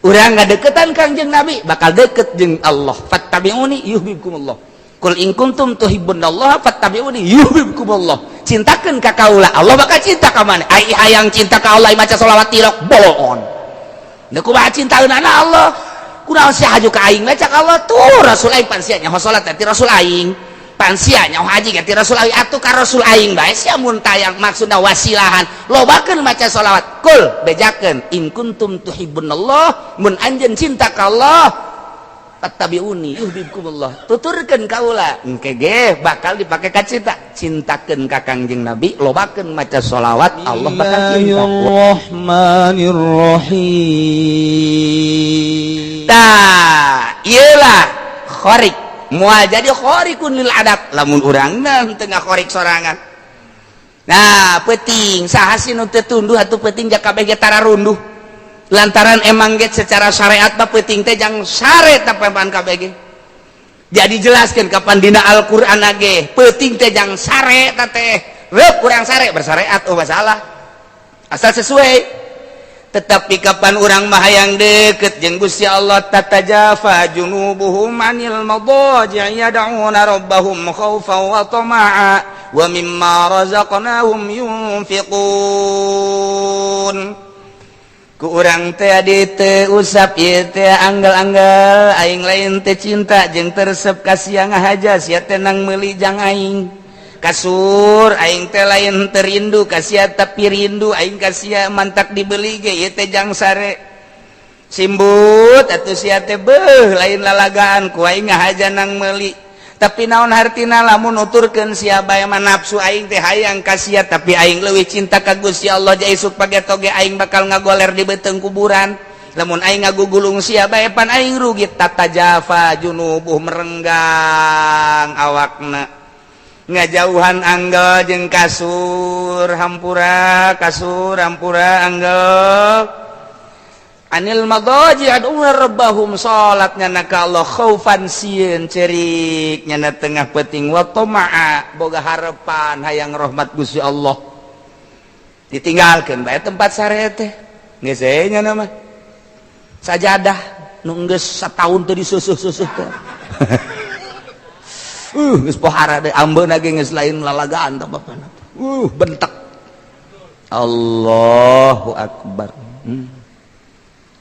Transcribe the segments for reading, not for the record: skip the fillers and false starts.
Urang ngadeketan Kangjeng Nabi bakal deket jeung Allah. Fattabi'uni yuhibbukumullah. Qul in kuntum tuhibbunallaha fattabi'uni yuhibbukumullah. Cintakeun ka kaula, Allah bakal cinta ka maneh. Ai hayang cinta ka Allah maca sholawat tilok bolon. Da kumaha cintaeunana Allah? Kunaon sia haju ka aing? Cak Allah tuh Rasul aing, pan sia nyaho salat ti Rasul aing. Pan sia nyaho haji ti Rasul aing, atuh ka Rasul aing bae sia mun tayang maksudna wasilahan. Lobakeun maca sholawat. Kul bejakeun in kuntum tuhibbunallah, mun anjeun cinta ka Allah, fattabi'uni yuhibbukumullah. Tuturkeun kaula engke ge bakal dipake ka cinta. Cintakeun ka Kangjeng Nabi, lobakeun maca sholawat, Allah bakal cinta. Bismillahirrahmanirrahim. Tah, iyalah khorik moal jadi khorikun lil adat lamun urangna tengah khorik sorangan. Nah, penting saha sih nu teu tunduh atuh penting ja kabeh ge tara runduh. Lantaran emang ge secara syariat mah penting teh jang sare tapeman kabeh ge. Jadi jelaskan kapan dina Al-Qur'an ge penting teh jang sare ta teh. Reup kurang sare bersyariat, oh masalah. Asal sesuai. Tetapi kapan urang mah hayang deket jeung Gusti Allah, tatajafa junubuhum anil madaji yad'una rabbahum khaufan wa tama'a wa mimma razaqnahum yunfiqun. Ku urang teh di teu usap ieu teh anggal-anggal aing lain teh cinta jeung teu resep ka sia, ngahaja sia teh nang meuli jang aing. Kasur aing teh lain teu rindu ka sia, tapi rindu aing ka sia, mantak dibeli ge ieu teh jang sare. Simbut atuh sia teh, beuh lain lalagaan ku aing ngahaja nang meuli. Tapi naon hartina lamun nuturkeun sia bae mah? Nafsu aing teh hayang ka sia, tapi aing leuwih cinta ka Gusti Allah. Ja isuk pageto ge aing bakal ngagoler di beuteung kuburan. Lamun aing ngagugulung sia bae pan aing rugi. Tatajafa junubuh, merenggang awakna, ngajauhan anggel jeung kasur, hampura kasur, hampura anggel, anil madaji ad'una rabbahum, salat nyana ka Allah, khaufan sieun, cerik nyana tengah peuting, wa tama'a boga harapan hayang rahmat Gusti Allah. Ditinggalkeun bae tempat sare teh geus nya mah sajadah nu geus sataun teu disusuh-susuh teh. Geus pohara deui, ambeuna ge geus lain lalagaan tah bapana. Bentek. Allahu akbar.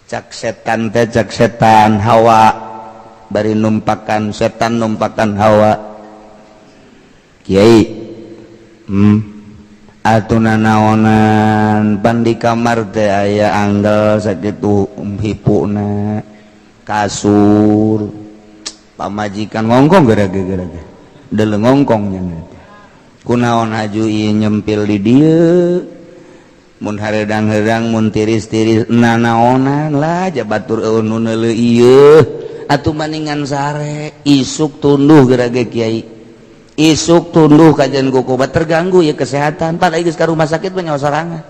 Cak setan teh, cak setan hawa bari numpakan setan, numpakan hawa. Kiai, Atuh nanaonan pan di kamar teh aya anggel sakitu hipuna kasur, pamajikan ngongkong gara-gara deuleu ngongkong nya. Kunaon haju ieu nyempil di dieu? Mun hareudang-heudang, mun tiris-tiris, nanaonan lah ja batur eueuh nu neuleuh ieu. Atuh maningan sare, isuk tunduh gerage. Kiai, isuk tunduh kajian kukubat terganggu ya kesehatan, pada geus ka rumah sakit mah nyawa sorangan.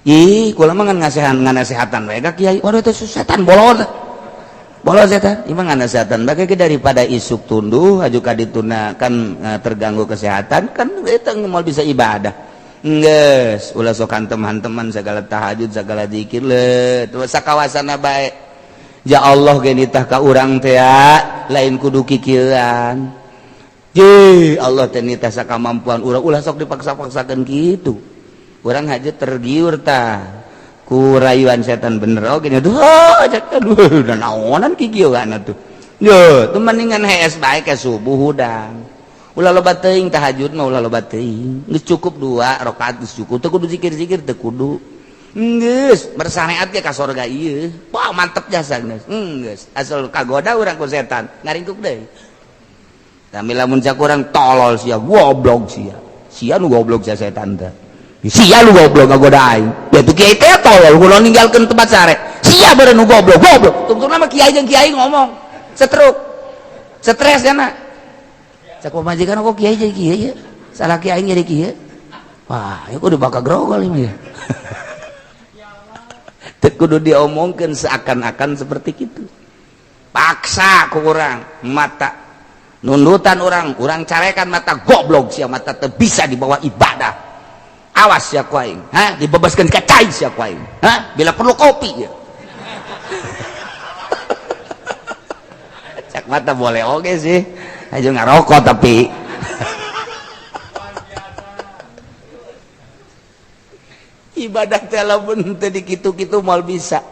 Ih, kula mah ngan ngasehan, nganasehatan bae ka kiai. Waduh, itu setan bolon bolos setan ieu mah. Nganasehatan bae ke daripada isuk tunduh aju ka dituna kan terganggu kesehatan kan, eta moal bisa ibadah. Geus ulah sok hantem-hanteman segala tahajud, segala zikir le tuh sakawasana bae. Ya Allah ge nitah ka urang teh lain kudu kikieuan. Je Allah teh nitah sakamampuan urang, ulah sok dipaksa-paksakeun kitu. Urang aja tergiur tah ku rayuan setan, bener oge nya. Duh, aduh, udah naonan kikieuan atuh. Yo, tuh mendingan hees bae ke subuh hudang. Ulah loba teuing tahajud mah, ulah loba teuing. Geus cukup dua rakaat geus cukup. Teu kudu zikir-zikir, teu kudu. Geus bersyariat ge ka sorga ieu. Wah, mantep jasa geus. Geus asal kagoda urang ku setan, ngaringkuk deui. Tapi lamun cak urang, tolol sia, goblok sia. Sia nu goblok sia, setan teh. Sia lu goblok ngagoda aing. Ya tuh kiai teh tolol kulo ninggalkeun tempat sare. Sia beureun nu goblok, goblok. Tungtungna mah kiai jeung kiai ngomong. Setruk. Stres kana. Cak pamajikan, kok kiai jadi kiai ya? Salah kiai jadi kiai. Wah, ya kudu bakal grogol ini ya. Teu kudu diomongkeun seakan-akan seperti itu. Paksa ku urang mata nundutan orang, urang carekan mata, goblok sia, mata teu bisa dibawa ibadah. Awas ya ku aing, ha, dibebaskeun ka cai sia ku aing. Ha, bila perlu kopi ya. Mata boleh oge sih. Aja ngarokok tapi. Ibadah teh lamun teu dikitu-kitu moal bisa.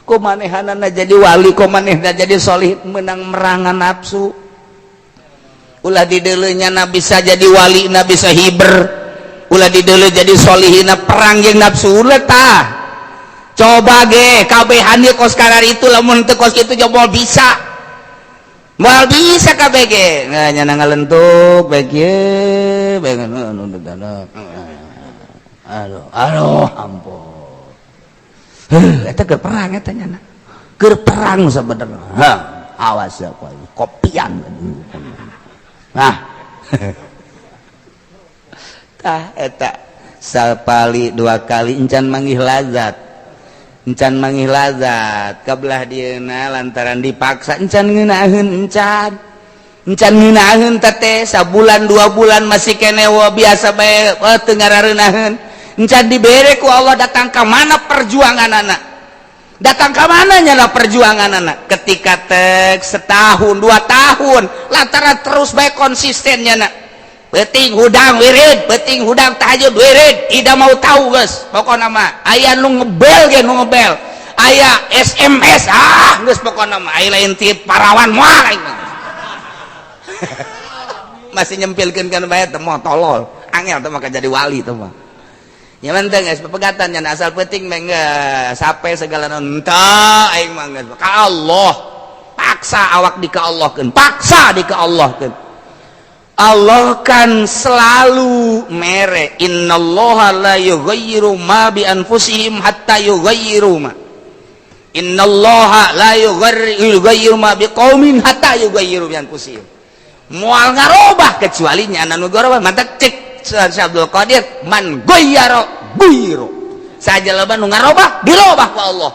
Ku manehanana jadi wali, ku manehna jadi solih menang merangan nafsu. Ulah dideuleunya na bisa jadi wali, na bisa hiber. Ulah dideuleu jadi solihina perang jeung nafsu ulah tah. Coba ge kabehan ieu kos karar itu lamun teu kos kitu moal bisa. Moal bisa kabeh ge. Nah nya ngalentuk bae kieu bae. Aduh, aduh, ampun. Heuh, eta keur perang eta nya. Keur perang sabenerna. Ha, awas ya kopian. Nah. Tah eta sapali dua kali encan manggih lazat. Encan manggih lazat kabelah dieuna lantaran dipaksa encan ngeunaheun encan. Encan ngeunaheun teh sabulan 2 bulan masih keneh biasa bae teu ngarareunaheun. Encan dibere ku Allah datang ke mana perjuangan anak, datang ke mana nyala perjuangan anak. Ketika tek setahun 2 tahun lantaran terus baik konsistennya nak, penting hudang wirid, penting hudang tahajud wirid, tidak mau tahu guys, pokoknya mah aya nu ngebel ge nu ngebel, aya SMS ah geus pokokna mah aya lain ti parawan moal aing. Masih nyempilkeun kan bae teh moal tolol, angel teh maka jadi wali teh mah. Ya menteng guys, pepegatan nya asal penting mah geus sampai segala entah aing mah geus ka Allah. Paksa awak di ka Allahkeun, paksa di ka Allahkeun. Allah kan selalu mere innallaha la yughayyiru ma bi anfusihim hatta yughayyiru ma. Innallaha la yughayyiru ma biqaumin hatta yughayyiru bi anfusihim. Moal ngarobah kecuali nya anu garobah. Mantak cek Syekh Abdul Qadir man ghayyara guyro saja loba nu ngarobah dirobah ku Allah.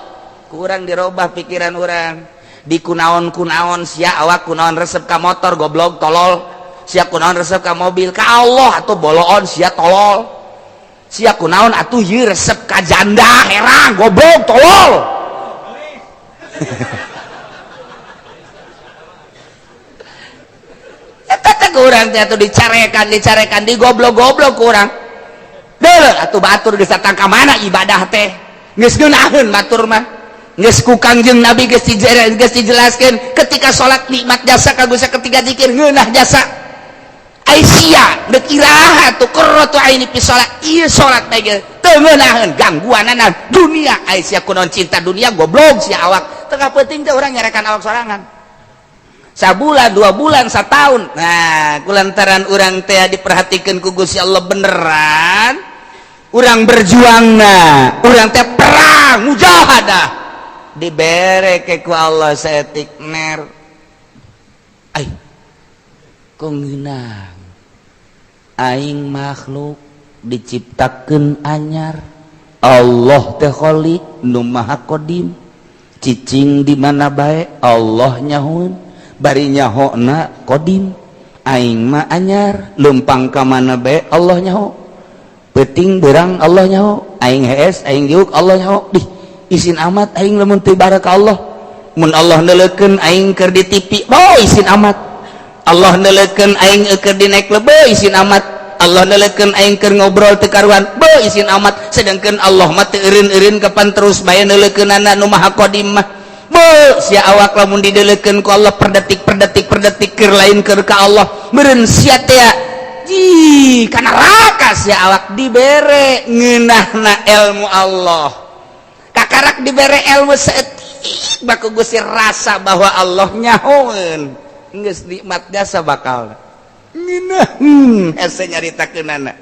Kurang dirobah pikiran urang di kunaon-kunaon sia awak kunaon resep ka motor goblok tolol, sia kunaon resep ka mobil ka Allah atuh boloon sia tolol, sia kunaon atuh ieu resep ka janda herang goblok tolol. Eta teh kurang teh atuh dicarekan dicarekan digoblok-goblok kurang. Deuleu atuh batur geus datang ka mana ibadah teh geus ngeunaheun batur mah geus ku Kangjeng Nabi geus dijelaskeun ketika salat nikmat jasa ka Gusti, ketika zikir ngeunah jasa. Ai sia deuk iraha tuh qurratu aini fi salat, ieu salat teh teu ngeunaheun gangguanana dunia. Ai sia kunaon cinta dunia goblok sia awak. Tengah penting teh urang nyarekan awak sorangan. Sabulan, 2 bulan, setahun. Nah, kulantaran urang teh diperhatikan ku Gusti Allah beneran, urang berjuang nah, urang teh perang mujahadah. Dibere ke ku Allah saetik ner. Ai, kok ngeunah. Aing makhluk diciptakeun anyar. Allah teh Khalik nu Maha Qadim. Cicing di mana bae Allah nyahueun. Bari nyahona kodim aing mah anyar lempang ka mana bae Allah nyaho, peuting beurang Allah nyaho, aing hees aing diuk Allah nyaho. Dih isin amat aing lamun teu baraka Allah. Mun Allah neuleukeun aing keur di TV oh isin amat, Allah neuleukeun aing keur di naik lebe isin amat, Allah neuleukeun aing keur ngobrol teu karuan beuh isin amat. Sedangkan Allah mah teu eureun-eureun kapan terus bae neuleukeunana nu Maha Qadim mah. Beuh sia awak lamun dideleukeun ku Allah per detik per detik per detik keur lain keur ka Allah meureun sia teh ji ka neraka sia awak. Dibere ngeunahna ilmu Allah, kakarak dibere ilmu saeutik baku Gusti rasa bahwa Allah nyahoeun geus nikmat jasa bakal ngeunaheun hese nyaritakeunana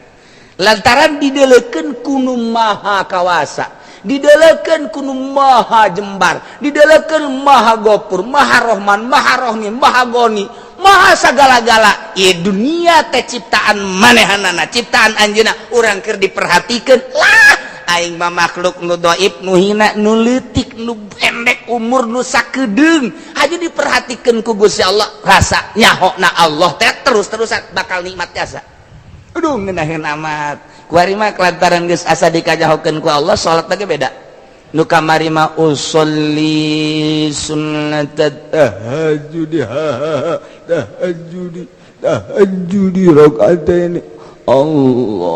lantaran dideleukeun ku nu Maha Kawasa, didelekeun ku nu Maha Jembar, didelekeun Maha Gopur, Maha Rohman, Maha Rohim, Maha Goni, Maha sagala-gala. Ieu dunia teh ciptaan manehanana, ciptaan anjeunna, urang keur diperhatikeun lah aing mah makhluk nu dhaif, nu hina, nu leutik, nu pendek umur, nu sakedeung hayu diperhatikeun ku Gusti Allah. Rasa nyahona Allah teh terus-terusan bakal nikmat jasa. Aduh ngeunaheun amat. Kuari mah kelantaran geus asa dikajahokeun ku Allah salat ge beda. Nu kamari mah usolli sunnat tahajjud, tahajjud, tahajjud rakaataini. Allah,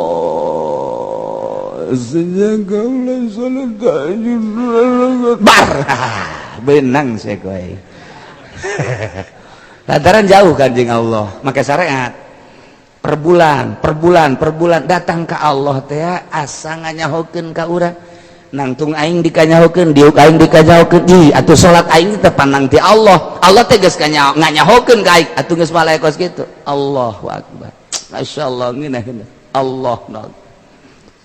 sejak kaula salat tahajud bar benang saya kowe lantaran jauh kan jeung Allah. Make syariat per bulan, per bulan, per bulan datang ke Allah teh, asa nganyahokeun ka urang, nangtung aing dikanyahokeun, diuk aing dikanyahokeun. Ih, atuh salat aing teh pandang ti Allah. Allah teh geus nganyahokeun ka aing atuh, geus malaikat kitu. Allahu akbar, masyaallah, ngeunah Allah.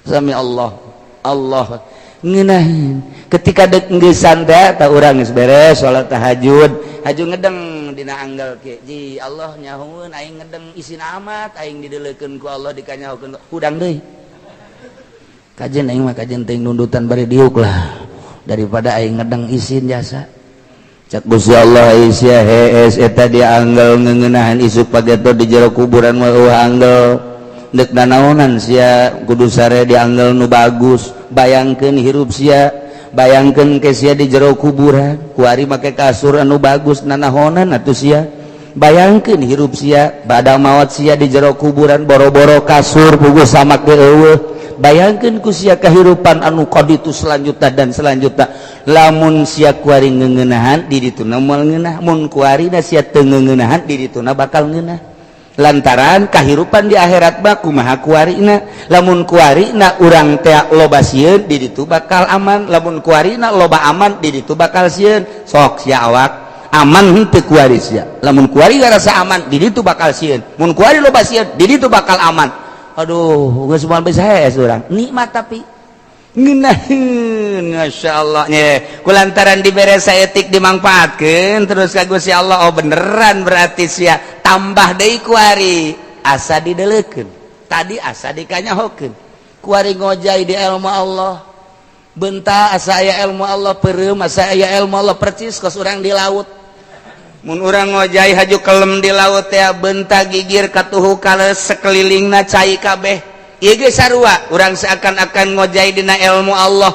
Sami Allah, Allah ngeunaheun. Ketika dek ngeusan teh, tah urang geus beres salat tahajud, haju ngedeng dina anggal kieu. Ji, Allah nyahoeun aing ngedeng isin amat, aing dideulekeun ku Allah, dikanyahokeun. Hudang deui, kajen aing mah, kajen teuing nundutan bari diuk lah, daripada aing ngedeng isin jasa. Cak Gusti Allah, sia hees eta dia anggal ngeuneunahan, isuk pageto di jero kuburan mah eueuh anggal, deuk nanaonan sia kudu sare di anggal nu bagus? Bayangkeun hirup sia, bayangkeun ke sia di jero kuburan kuari make kasur anu bagus, nanahonan atuh sia? Bayangkeun hirup sia bada maot, sia di jero kuburan boro-boro kasur, puguh sama ke eueuh. Bayangkan ku sia kehidupan anu kaditu selanjutnya dan selanjutnya. Lamun sia kuari ngeuneunahan di dituna, moal ngeunah. Mun kuari da sia teu ngeuneunahan di dituna, bakal ngeunah, lantaran kahirupan di akhirat mah kumaha kuarina. Lamun kuarina urang teh loba sieun, di ditu bakal aman. Lamun kuarina loba aman, di ditu bakal sieun. Sok sia, awak aman henteu kuari sia? Lamun kuari rasa aman, di ditu bakal sieun. Mun kuari loba sieun, di ditu bakal aman. Aduh, geus moal bisa hees urang nikmat, tapi ngeunaheun, Masya Allah nya. Kulantaran dibere saeutik dimangfaatkeun terus ka Gusti Allah. Oh, beneran berarti sia tambah deui kuari asa dideleukeun tadi, asa dikanyahokeun kuari. Ngojay di ilmu Allah, benta asa aya ilmu Allah, peureum asa aya ilmu Allah, percis kos urang di laut. Mun urang ngojay haju kelem di laut teh, benta gigir katuhu kales, sekelilingna cai kabeh. Ieu ge sarua, urang seakan-akan ngojay dina ilmu Allah,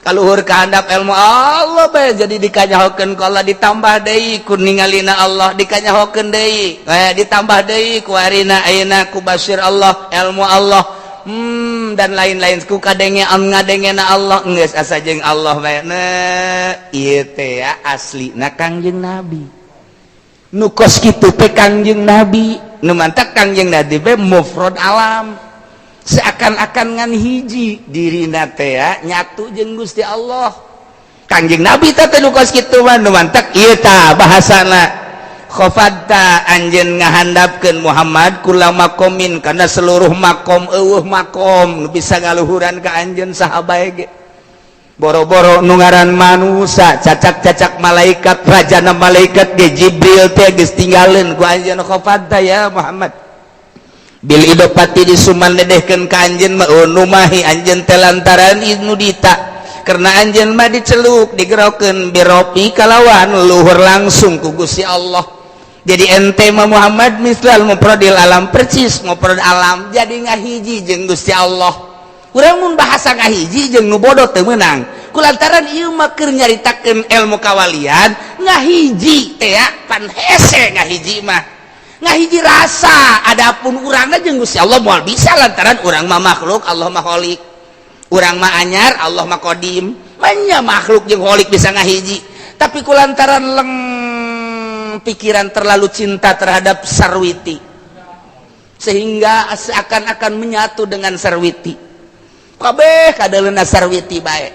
kaluhur kahandap ilmu Allah bae, jadi dikanyahokeun ku Allah. Ditambah deui ku ningalina Allah, dikanyahokeun deui, ditambah deui ku arina ayeuna ku basir Allah, ilmu Allah, dan lain-lain, ku kadenge ngadengena Allah, geus asa jeung Allah bae. Ieu teh ya aslina Kangjeng Nabi nu kos kitu teh. Kangjeng Nabi nu mantak Kangjeng Nabi be mufrad alam, seakan-akan ngan hiji dirina teh ya, nyatu jeung Gusti Allah. Kangjeng Nabi teh nu kos kitu mah. Nu mantak ieu tah bahasana khafadta, anjeun ngahandapkeun Muhammad, kula makomin, karena seluruh makom. Eueuh makom nu bisa ngaluhuran ka anjeun, saha bae ge, boro-boro nu ngaran manusa, cacak-cacak malaikat, rajana malaikat ge, Jibril teh geus tinggaleun ku anjeun. Khafadta ya Muhammad bil idopati, disuman dedehkeun ka anjeun mah numahi anjeun teh lantaran nudita, karena anjeun mah diceluk, digerokeun birofi kalawan luhur langsung ku Gusti Allah. Jadi ente mah Muhammad mislal mufradil alam, percis mufrad alam, jadi ngahiji jeung Gusti Allah. Urang mun bahasa ngahiji jeung nu bodoh teu meunang, kulantaran ieu mah keur nyaritakeun ilmu kawalian. Ngahiji teh pan hese, ngahiji mah ngahiji rasa. Adapun urangna jeung Gusti Allah moal bisa, lantaran urang mah makhluk, Allah mah khalik. Urang mah anyar, Allah mah qadim. Manya makhluk jeung khalik bisa ngahiji? Tapi kulantaran leng pikiran terlalu cinta terhadap sarwiti, sehingga seakan-akan menyatu dengan sarwiti, kabeh kadaleuna sarwiti bae,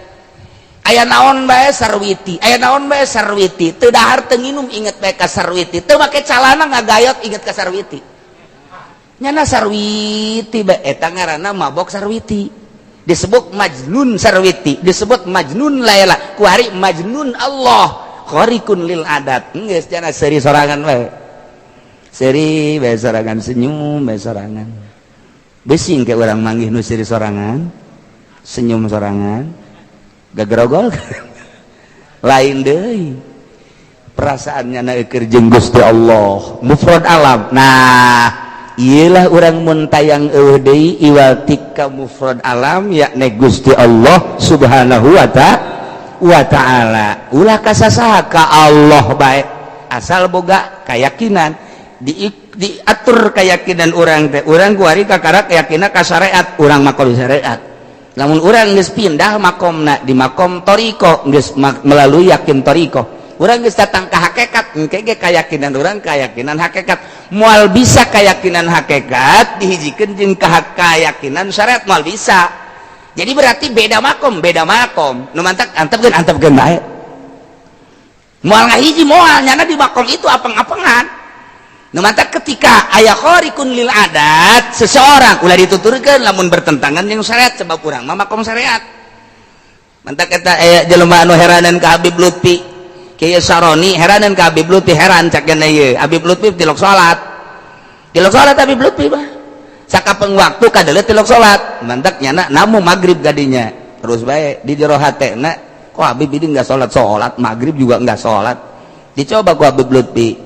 aya naon bae sarwiti, aya naon bae sarwiti, teu dahar teu nginum inget bae ka sarwiti, teu make calana ngagayot inget ka sarwiti, nyana sarwiti bae. Eta ngaranna mabok sarwiti, disebut majnun sarwiti, disebut majnun Laila, kuari majnun Allah, khariqun lil adat. Geus jana seuri sorangan bae, seuri bae sorangan, senyum bae sorangan. Besing ke urang manggih nu seuri sorangan, senyum sorangan, gagrogol lain deui perasaannya na keur jeung Gusti Allah mufrad alam. Nah, iyalah urang mun tayang eueuh deui iwal tika mufrad alam, yakni Gusti Allah Subhanahu wa Ta'ala. wa ta'ala. Ulah ka sasaha, ka Allah bae, asal boga keyakinan. Diatur keyakinan urang teh, urang kuari kakara keyakinan ka syariat, urang makom syariat. Lamun urang geus pindah makomna di makom thoriqoh, geus melalui yakin thoriqoh, urang geus datang ka hakikat, engke ge keyakinan urang keyakinan hakikat. Moal bisa keyakinan hakikat dihijikeun jeung ka keyakinan syariat, moal bisa. Jadi berarti beda makom, beda makom. Nu mantak antepkeun, antepkeun bae, moal ngahiji, moal nyana di makom itu apeng-apengan. Nu mantak ketika aya khariqun lil adat seseorang, ulah dituturkeun lamun bertentangan jeung syariat, sebab urang mah makom syariat. Mantak eta aya jelema anu heranan ka Habib Lutfi, Kiai Saroni heranan ka Habib Lutfi, heran cak ieu Habib Lutfi tilok salat, tilok salat Habib Lutfi mah sakapeng waktu kadeuleu tilok salat. Mantak nyana namu maghrib gadinya terus bae di jero hatena, kok Habib ini enggak salat, salat maghrib juga enggak salat. Dicoba ku Habib Lutfi,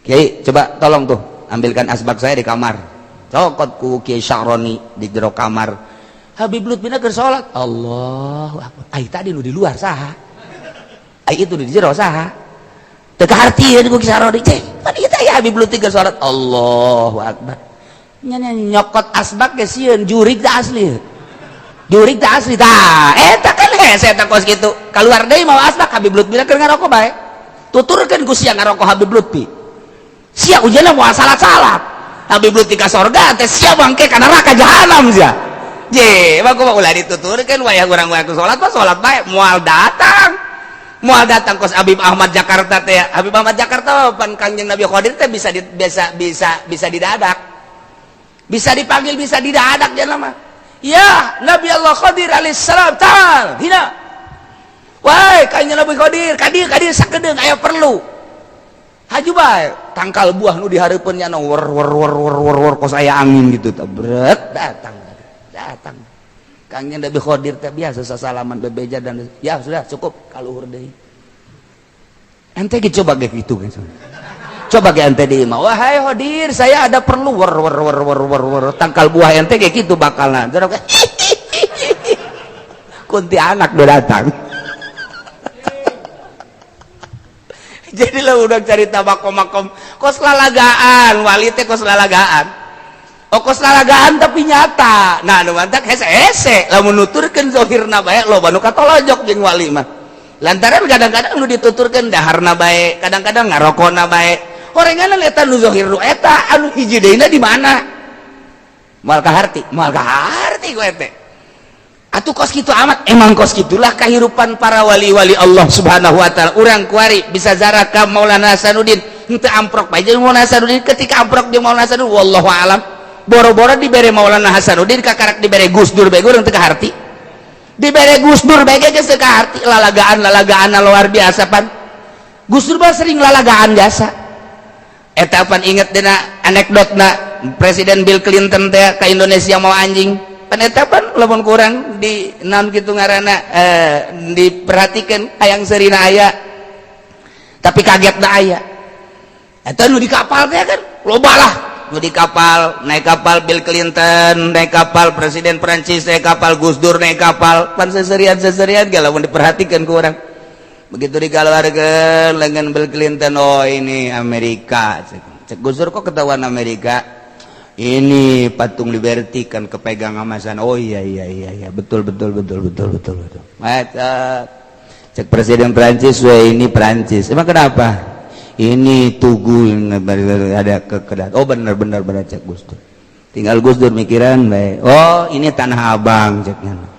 "Kiai, coba tolong tuh ambilkan asbak saya di kamar." Cokot ku Kiai Syaroni di jero kamar, Habib Lutfi keur salat. Allahu akbar, ai tadi nu di luar saha, ai itu di jero saha? Teu kahartieun ku Kiai Syaroni, cek pan ieu teh Habib Lutfi keur salat. Allahu akbar, nya nyokot asbak ge sieun, jurig teh asli, jurig teh asli. Tah eta kan hese eta kos kitu. Keluar deui mawa asbak, Habib Lutfi keur ngarokok bae. Tuturkeun ku sia ngarokok Habib Lutfi, sia ujana moal salat-salat. Habib Lutfi ka sorga teh, sia bangke ka neraka jahanam sia. Je, mah kumaha, ulah dituturkeun. Wayah urang wayah salat mah salat bae, moal datang, moal datang kos Habib Ahmad Jakarta teh. Habib Ahmad Jakarta pan Kangjeng Nabi Khadir teh bisa di, bisa bisa bisa didadak, bisa dipanggil, bisa didadak jangan lama ya. Nabi Allah Khadir alaihissalam, ta'al hina. Wahai Kangjeng Nabi Khadir, kadir kadir sakedeung, aya perlu. Haju bae, tangkal buah nu dihareupeun nya wer wer wer wer wer wer kos aya angin gitu, tabret datang, datang Kangjeng Nabi Khadir teh. Biasa sasalaman, bebeja, dan ya sudah cukup, kaluhur deui. Ente ge coba ge gitu kan, coba ge ente di imah, "Wahai Khadir, saya ada perlu," wer wer wer wer wer wer tangkal buah ente ge gitu bakalan kunti anak udah datang. Jadi lah udah cerita makom-makom kos lalagaan wali teh, kos lalagaan, oh, kos lalagaan tapi nyata. Nah, nu mantak hese hese lamun nuturkeun zohirna bae, loba nu katolojok jeung wali mah, lantaran kadang-kadang nu dituturkeun daharna bae, kadang-kadang ngarokona bae. Horenganan eta nu zohir nu eta anu hiji deuna di mana, moal kaharti, moal kaharti ku ente atuh. Kos kitu amat, emang kos gitulah kehidupan para wali-wali Allah Subhanahu wa ta'ala. Urang kuari bisa zarah ka Maulana Hasanuddin, henteu amprok bae jeung Maulana Hasanuddin. Ketika amprok jeung Maulana Hasanuddin, wallahu alam, boro-boro dibere Maulana Hasanuddin, kakarak dibere Gus Dur bae urang teu kaharti. Dibere Gus Dur bae geus teu kaharti. Lalagaan lalagaan luar biasa pan Gus Dur mah, sering lalagaan jasa eta pan. Inget dina anekdotna Presiden Bill Clinton teh ke Indonesia mau anjing pan eta pan, lamun kurang di naon kitu ngaranna, diperhatikan hayang serina aya tapi kaget da aya eta nu di kapal teh kan loba lah nu di kapal. Naik kapal Bill Clinton, naik kapal Presiden Prancis, naik kapal Gus Dur, naik kapal pan seserian seserian ge lamun diperhatikan ku urang. Begitu dikeluarkan lengan Bill Clinton, "Oh, ini Amerika." Cek Gus Dur, "Kok ketahuan Amerika?" "Ini patung Liberty kan kepegang sama sana." "Oh, iya, betul betul betul betul betul betul." Mata cek Presiden Prancis, "Wah, ini Prancis." "Emang kenapa?" "Ini tugu ada ke kedat." "Oh, benar benar benar," cek Gus Dur. Tinggal Gus Dur mikiran bae. "Oh, ini Tanah Abang," ceknya.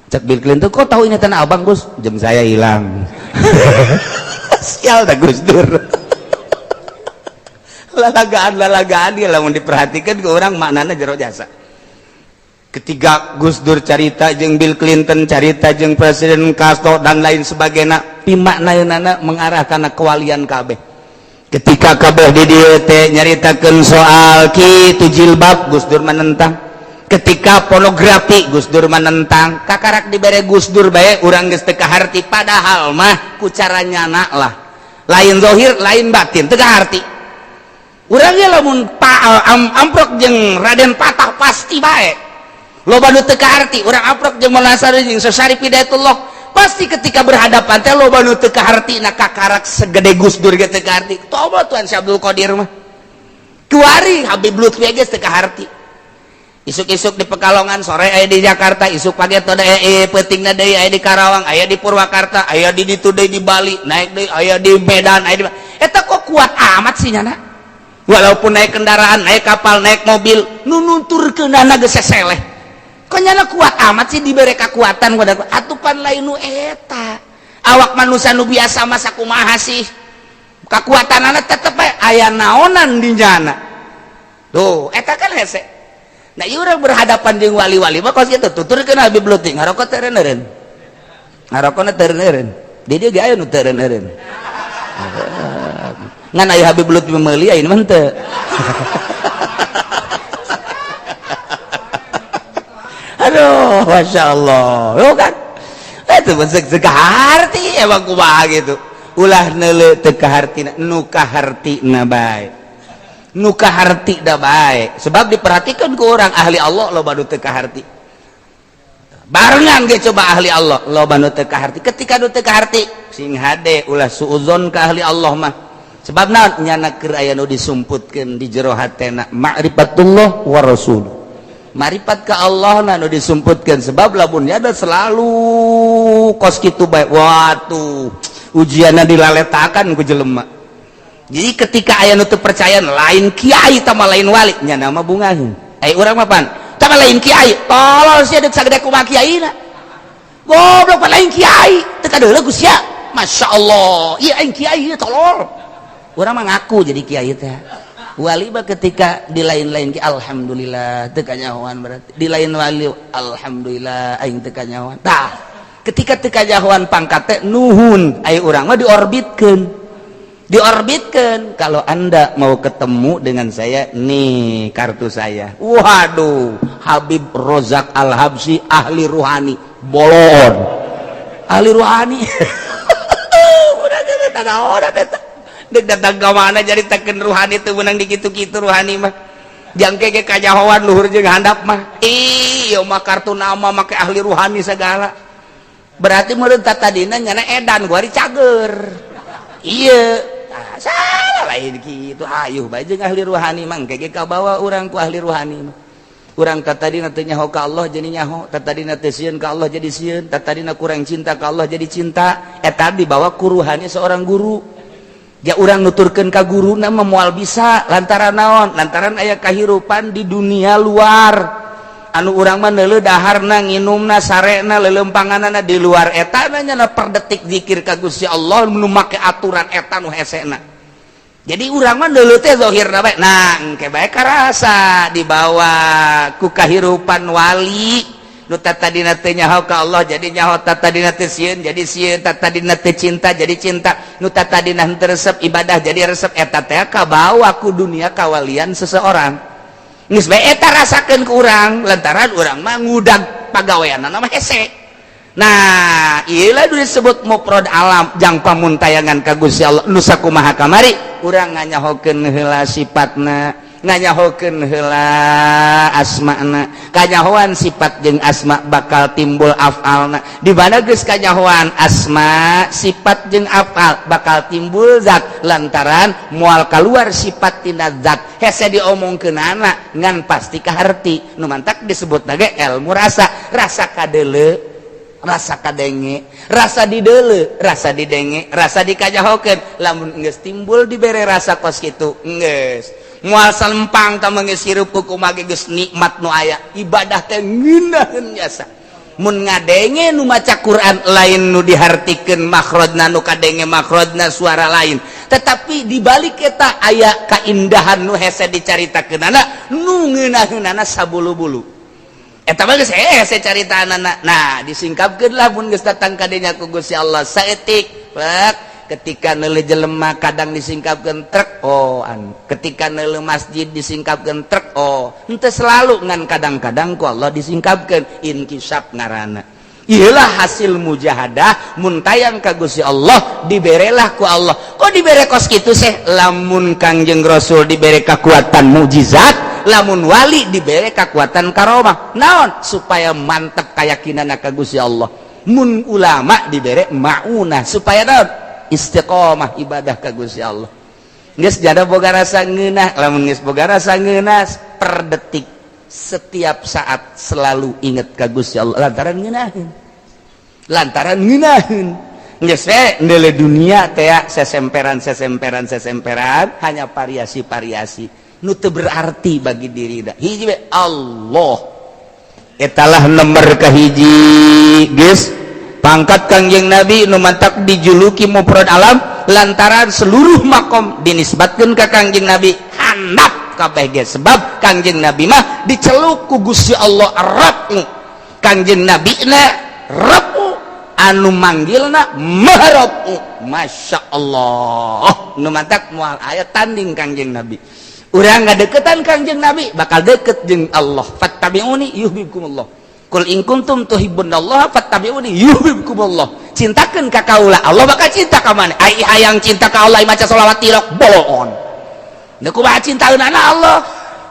Cek Bill Clinton, "Kok tahu ini Tanah Abang, Gus?" "Jam saya hilang." Sial dah Gus Dur. Lalagaan lalagaan dia lamun diperhatikan ke orang maknanya jero jasa. Ketika Gus Dur carita jeung Bill Clinton, carita jeung Presiden Castro dan lain sebagainya, pimaknaeunana mengarah kana kewalian kabeh. Ketika kabeh di dieu teh nyaritakeun soal kitu jilbab, Gus Dur menentang. Ketika pornografi, Gus Dur menentang. Kakarak dibere Gus Dur bae urang geus teu kaharti, padahal mah ku cara nyana lah, lain zahir lain batin teu kaharti. Urangnya lamun amprok jeung Raden Patah pasti bae loba nu teu kaharti. Urang amprok jeung Maulana Hasanuddin, jeung Syarif Hidayatullah. Pasti ketika berhadapan teh loba nu teu kahartina, kakarak segede Gus Dur ge teu kaharti. Toba Tuan Syekh Abdul Qadir mah. Kuari Habib Lutfi ge teu kaharti. Isuk-isuk di Pekalongan, sore aya di Jakarta, isuk pagi atau peutingna deui aya di Karawang, aya di Purwakarta, aya di ditu deui di Bali, naik deui aya di Medan, aya di eta. Kok kuat amat sih nyana? Walaupun naik kendaraan, naik kapal, naik mobil, nu nuturkeunana geus seseleh. Kok nyana kuat amat sih, dibere kekuatan pada atupan lain nu eta. Awak manusia nu biasa masa kumaha sih? Kekuatanana tetep aya naonan di nyana. Tuh, eta kan hese. Nah, ieu urang berhadapan jeung wali-wali mah kos kitu, tuturkeun Habib Lutfi ngarokok teu eureun. Ngarokona teu eureun. Di dieu ge aya nu teu eureun. Ngan aya Habib Lutfi meuli, aya mah henteu. Aduh, Masya Allah. Yo kan? Itu teu kaharti emang kumaha gitu. Ulah neuleu teu kahartina, nu kahartina bae. Nu kaharti da bae. Sebab diperhatikan ku orang ahli Allah loba nu teu kaharti. Barengan ge coba ahli Allah loba nu teu kaharti. Ketika nu teu kaharti sing hade, ulah suudzon ka ahli Allah mah. Sebab naon? Nyana keur aya nu disumputkeun di jero hatena, ma'rifatullah wa rasuluh. Maripat ke Allah na nu disumputkeun, sebab lamun ada selalu kos kitu bae, watuh, ujianna dilaletakan ku jelema. Jadi ketika aya nu teu percaya lain kiai tama lain wali, nya nama bungaheun. Ai urang mah pan tama lain kiai, tolol sia, deuk sagede kumaha kiaina. Goblok, pan lain kiai, teu kadeuleu ku sia. Masya Allah, ieu aing kiai tolol. Urang mah ngaku jadi kiai teh. Wali mah ketika di lain-lain ki alhamdulillah teu kanyahoan, berarti di lain wali alhamdulillah aing teu kanyahoan. Tah, ketika teu kanyahoan pangkat teh nuhun, aya urang mah diorbitkeun. Diorbitkeun, kalau Anda mau ketemu dengan saya nih kartu saya. Waduh, Habib Rozak Al-Habsyi ahli ruhani, bolon. Ahli ruhani. Udah teu eta. Dek datang ke mana jadi teken ruhani teu meunang dikitu-kitu ruhani mah. Jangke ge kanyahoan luhur jeung handap mah. Ih, ieu mah kartu nama make ahli ruhani segala. Berarti meureun tadina nyana edan gua cager. Iya, ah, salah lain kitu. Ayuh bae jeung ahli ruhani mah engke ge kabawa urang ku ahli ruhani mah. Urang tadina teu nyaho ka Allah jadi nyaho, tadina teu sieun ka Allah jadi sieun, tadina kurang cinta ka Allah jadi cinta. Eta dibawa ku ruhani seorang guru. Ya urang nuturkeun ka guruna mah moal bisa, lantaran naon? Lantaran aya kahirupan di dunia luar anu urang mah neuleuh daharna, nginumna, sarena, leuleumpanganana di luar eta na nyana per detik zikir ka Gusti Allah nu make aturan eta nu hesena. Jadi urang mah neuleuh teh zahirna bae. Nah, engke bae karasa dibawa ku kahirupan wali nu tadina teu nyaho ka Allah jadi nyaho, tadina teu sieun jadi sieun, tadina teu cinta jadi cinta, nu tadina henteu resep ibadah jadi resep. Eta teh kabawa ku dunia kawalian seseorang. Geus bae eta rasakeun ku urang, lantaran urang mah ngudag pagaweanna mah hese. Nah, ieu lah disebut mufrad alam jang pamuntayangan ka Gusti Allah nu sakumaha kamari. Urang nganyahokeun heula sifatna, nganyahokeun heula asma'na. Kanyahoan sifat jeung asma bakal timbul af'alna. Di mana geus kanyahoan asma, sifat jeung af'al, bakal timbul zat, lantaran moal keluar sifat tina zat. Hese diomongkeunana ngan pasti kaharti. Nu mantak disebut ge ilmu rasa. Rasa kadeuleu, rasa kadenge, rasa dideuleu, rasa didenge, rasa dikajahokeun. Lamun geus timbul dibere rasa kos kitu, geus moal salempang tah geus hirup kumaha geus nikmat nu aya. Ibadah teh ngeunaheun jasa mun ngadenge nu maca Quran, lain nu dihartikeun makhrajna, nu kadenge makhrajna suara lain, tetapi di balik eta aya kaindahan nu hese dicaritakeunana, nu ngeunaheunana sabulu-bulu. Eta mah geus hese caritaanana. Nah, disingkapkeun lah mun geus datang ka dinya ku Gusti Allah saeutik. Ketika neuleuh jelema kadang disingkapkeun trek, oh an. Ketika neuleuh masjid disingkapkeun trek, oh. Henteu selalu, ngan kadang-kadang ku Allah disingkapkeun, inkisaf ngaranna. Iyalah hasil mujahadah mun tayang ka Gusti Allah, diberelah ku Allah. Kok dibere kos kitu seh? Lamun Kangjeng Rasul dibere kekuatan mukjizat, lamun wali dibere kekuatan karomah. Naon? Supaya mantep keyakinan ka Gusti Allah. Mun ulama dibere maunah supaya naon? Istiqomah ibadah ka Gusti Allah. Geus jada boga rasa ngeunah. Lamun geus boga rasa ngeunah, per detik, setiap saat selalu inget ka Gusti Allah, lantaran ngeunaheun, lantaran ngeunaheun. Geus we ndeule dunia teh sesemperan, sesemperan, sesemperan, hanya variasi-variasi nu teu berarti bagi diri. Da hiji we, Allah etalah nomor kahiji. Geus pangkat Kangjeng Nabi nu mantak dijuluki mufrad alam, lantaran seluruh makom dinisbatkeun ka Kangjeng Nabi, handap kabeh ge, sebab Kangjeng Nabi mah diceluk ku Gusti Allah Rabbu. Kangjeng Nabi na Rabbu, anu manggilna Maha. Masya Allah, nu mantak moal aya tanding Kangjeng Nabi. Urang ngadeketan Kangjeng Nabi bakal deket jeung Allah. Fattabi'uni yuhibbukumullah. Qul in kuntum tuhibbunallaha fattabi'uni yuhibbukumullah. Cintakeun ka kaula, Allah bakal cinta ka maneh. Ai hayang cinta ka Allah, maca sholawat tilok bohon. Da kumaha cintaeun Allah?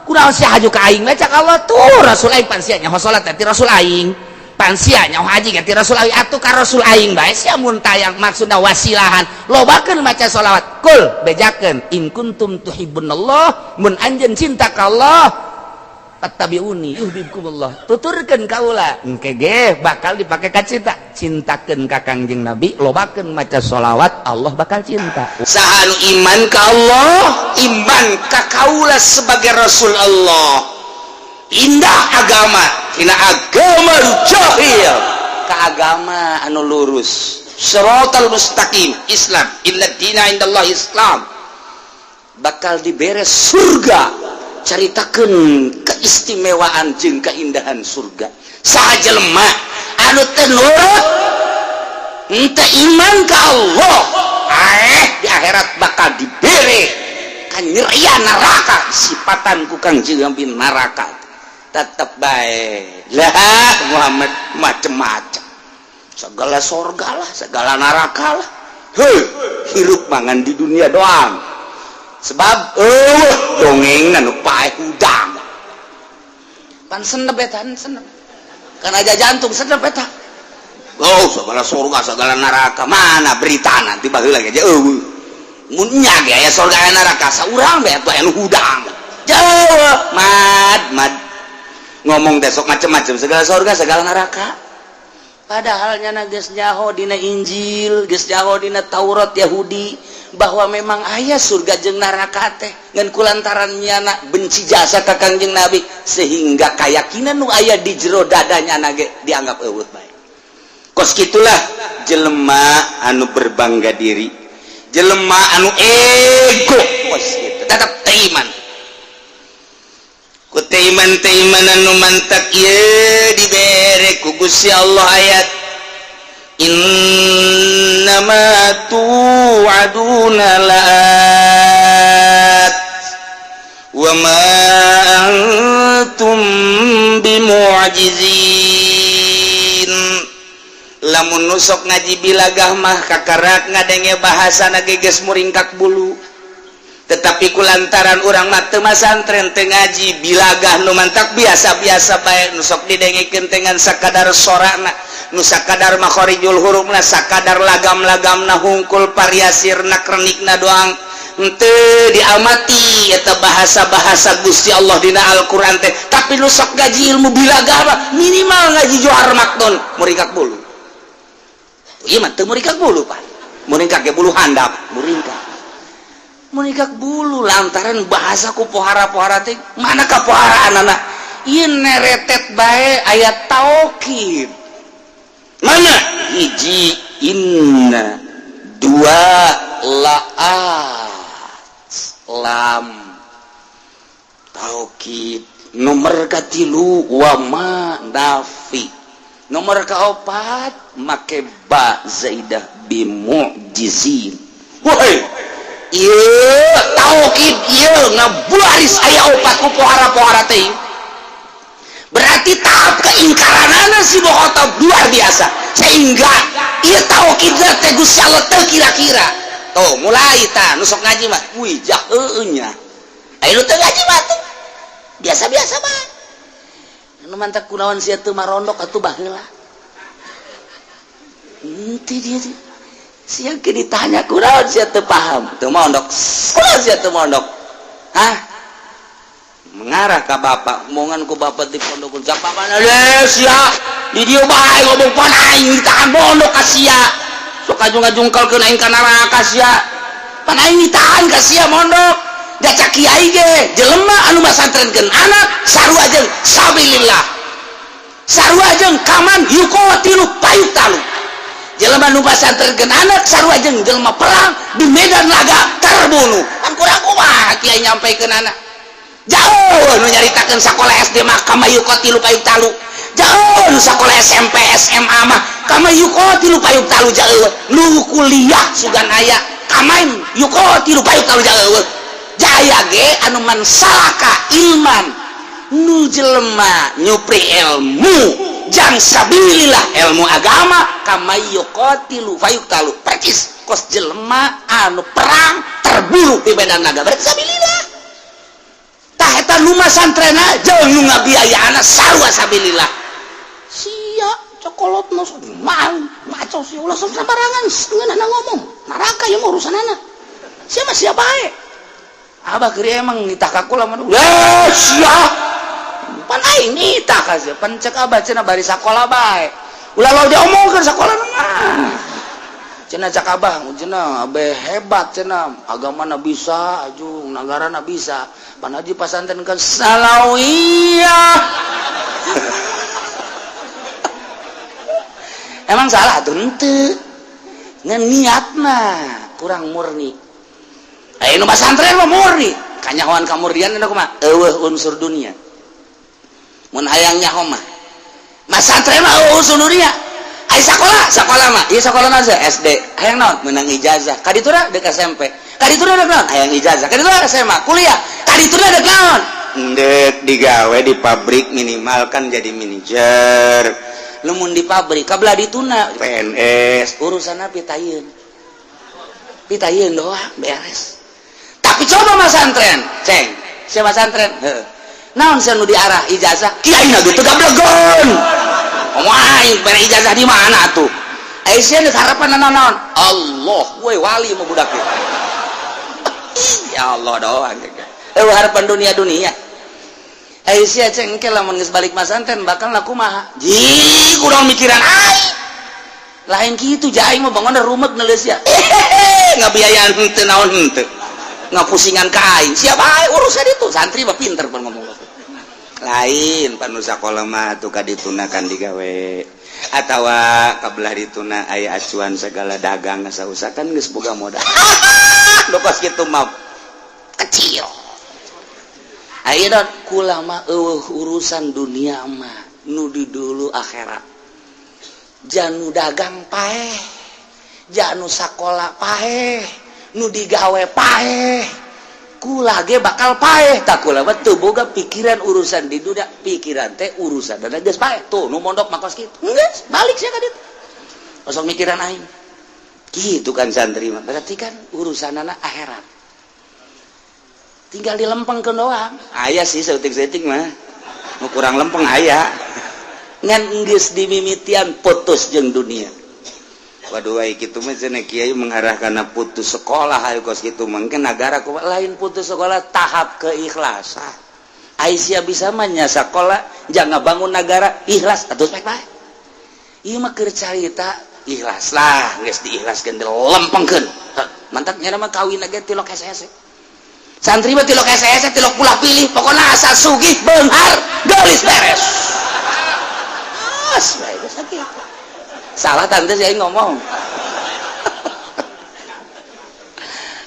Kunaon sia haju ka aing? Cak Allah tuh, Rasul aing pan sia nyaho salat ti Rasul aing, pan sia nyaho haji ti Rasul aing, atuh ka Rasul aing bae sia mun tayang. Maksudna wasilahan, lobakeun maca sholawat. Kul, bejakeun, in kuntum tuhibbunallah, mun anjeun cinta ka Allah, fattabi'uni yuhibbukumullah, tuturkeun kaula, engke ge bakal dipake ka cinta. Cintakeun ka Kangjeng Nabi, lobakeun maca sholawat, Allah bakal cinta. Saha anu iman ka Allah, iman ka kaula sebagai Rasul Allah, pindah agama tina agama jahil ka agama anu lurus, siratal mustaqim, Islam, inna dina indallah Islam, bakal dibere surga. Caritakeun keistimewaan jeung keindahan surga. Saha jelema anu teu nurut, henteu iman ka Allah, di akhirat bakal dibere kanyerian neraka, sifatan ku Kangjeng Nabi neraka. Tetep bae lah Muhammad macem-macem, segala sorga lah, segala neraka lah. Hei, hirup mangan di dunia doang, sebab dongeng anu paeh hudang pan senep eta, senep kan aja jantung senep eta. Oh, segala surga, segala neraka, mana berita nanti baheula ge eueuh. Mun nya ge aya surga, aya neraka, saurang bae atuh anu hudang jauh. Mad mad ngomong besok macem-macem, segala surga, segala neraka, padahal nyana geus nyaho dina Injil, geus nyaho dina Taurat Yahudi bahwa memang aya surga jeung neraka teh. Ngan kulantaran nyana benci jasa ka Kangjeng Nabi, sehingga keyakinan nu aya di jero dadanya ge dianggap eueuh bae. Kos kitulah jelema anu berbangga diri, jelema anu ego kos kitu, tetap teu iman. Ku teu iman, teu iman anu mantak ieu dibere ku Gusti Allah ayat innama tu'aduna la'at wa ma antum bimu'jizin. Lamun nusok ngaji bilagah mah kakarak ngadenge bahasa ge geus muringkak bulu, tetapi kulantaran urang mah teu masantren, teu ngaji bilagah, nu mantak biasa-biasa bae. Nu sok didengekeun dengan sakadar sorana, nu sakadar makhorijul hurufna, sakadar lagam-lagamna hungkul, variasi renak-renikna doang, henteu diamati eta bahasa-bahasa Gusti Allah dina Al-Qur'an teh. Tapi nu sok ngaji ilmu bilagah mah, minimal ngaji Johar Maknun, muringkak bulu. Ieu mah teu muringkak bulu, Pak, muringkak ge bulu handap, muringkak, muringkak bulu lantaran bahasa ku pohara-pohara teh. Mana kapoharaan anak ieu neretet bae ayat taukid. Mana hiji inna, dua laat, lam taukid, nomor katilu wama nafi, nomor kaopat make ba zaidah, bimu'jizin. Woi, ieu taukid ieu ngabaris aya opat ku pohara-pohara teh, berarti tahap keingkaranana si Khattab luar biasa, sehingga ieu taukid teh Gusti Allah teu kira-kira. Tuh mulai ta nu sok ngaji mah, wih, jaheueuh nya. Aya nu teu ngaji mah tuh biasa-biasa mah. Nu mantak kunaon sia teu marondok atuh baheula. Henteu dia sia ke ditanya kunaon sia teu paham, teu mondok. Kunaon sia teu mondok? Hah? Mengarah ka bapak, omongan ku bapak di pondok cak bapak deh sia di dieu bae ngomong, pan aing ditahan pondok ka sia, sok ngajungkal-ngajungkalkeun aing ka neraka sia, pan aing ditahan ka sia mondok. Da cak kiai ge, jelema anu masantrenkeun anak sarua jeung sabilillah, sarua jeung kaman yuqatilu fayuqtalu. Jelema nu pasantrenkeun anak sarua jeung jelema perang di medan laga terbunuh. Kan kurang kumaha kiai nyampaikeun anak? Jauh nu nyaritakeun sakola SD mah kama yuqatilu fayuqtalu, jauh nu sakola SMP SMA mah kama yuqatilu fayuqtalu, jauh nu kuliah sugan aya kamain yuqatilu fayuqtalu, jauh jaya ge anu man salaka ilman, nu jelema nyupri ilmu jang sabilillah, ilmu agama, kama yuqatilu fayuqtalu, percis kos jelema anu perang terbunuh di medan laga, berarti sabilillah. Tah, eta nu masantrena jeung nu ngabiayaana sarua sabilillah. Sia cokolot nu mal maco sia, ulah sok sembarangan ngeunahna ngomong neraka ieu mah urusanana sia mah, sia bae. Abah keur emang nitah ka kula mah, eh sia pan aing nitah ka sia, pan cek abah cenah bari sakola bae, ulah lo diomongkeun sakola mah cenah. Cak abah cenah abe hebat cenah, agamana bisa ajung nagarana bisa, pan haji pasantren kan salawiyah. Emang salah tuh? Henteu, ngan niat mah kurang murni. Eh, nu pasantren mah murni. Kanyahoan kamurnian anu kumaha? Eueuh unsur dunia. Mun hayang nyaho mah, masantren mah eueuh unsur dunia. Ai sakola, sakola mah ieu sakola naon? SD hayang naon? Menang ijazah. Ka ditu dek SMP, ka ditu dek naon? Hayang ijazah. Ka ditu SMA, kuliah, ka ditu dek naon? Ndek digawe di pabrik, minimal kan jadi manajer. Lamun di pabrik kabelah dituna PNS, urusan pitayeun pitayeun doang beres. Tapi coba masantren, ceng siapa masantren? Heuh, naon sia nu diarah? Ijazah. Kiai na gitu gablegon ngomong aing bere ijazah di mana tuh? Ai sia geus harapan naon? Allah we wali mah budak ieu. Ya Allah doang eueuh harapan dunia dunia. Ai sia ceng engke lamun geus balik masantren bakal laku kumaha? Ji kurang mikiran aing lain kitu, ja aing mah bangun rumet neuleus sia ngabiayaan henteu naon, henteu ngapusingan ka aing, siapa aing urusan itu. Santri mah pinter pan ngomong lain, pan nu sakola mah atuh ka dituna kan digawe atawa kabelah dituna aya acuan segala dagang sausa kan geus boga modal. Nu kos kitu mah kecil. Ayo don, kula mah eueuh urusan dunia mah, nu di dulu akhirat. Janu dagang paeh, janu sakola paeh, nu digawe paeh, kula ge bakal paeh. Tak kula mah teu boga pikiran urusan di dunia, pikiran teh urusan dan geus paeh. Tuh nu mondok mah kos kitu, geus balik sia ka ditu, kosong mikiran aing gitu kan. Santri mah berarti kan urusanana akhirat, tinggal dilempengkeun doang. Aya sih saeutik-saeutik mah nu kurang lempeng aya, ngan geus dimimitian putus jeung dunia. Waduh, ai kitu mah cenah kiai mengarah kana putus sekolah. Ayo kos kitu mungkin negara kumaha? Lain putus sekolah, tahap keikhlasan. Ai sia bisa mah nya sakola jangan bangun negara ikhlas atuh bae bae. Ieu mah keur carita ikhlas lah, geus diikhlaskeun, dilempengkeun. Mantap nya mah kawin ge tilok hese-hese. Santri mah tilok hese-hese, tilok pulah pilih, pokoknya asal sugih, beunghar, geulis, beres. As bae geus sakitu. Salah tante saya ngomong?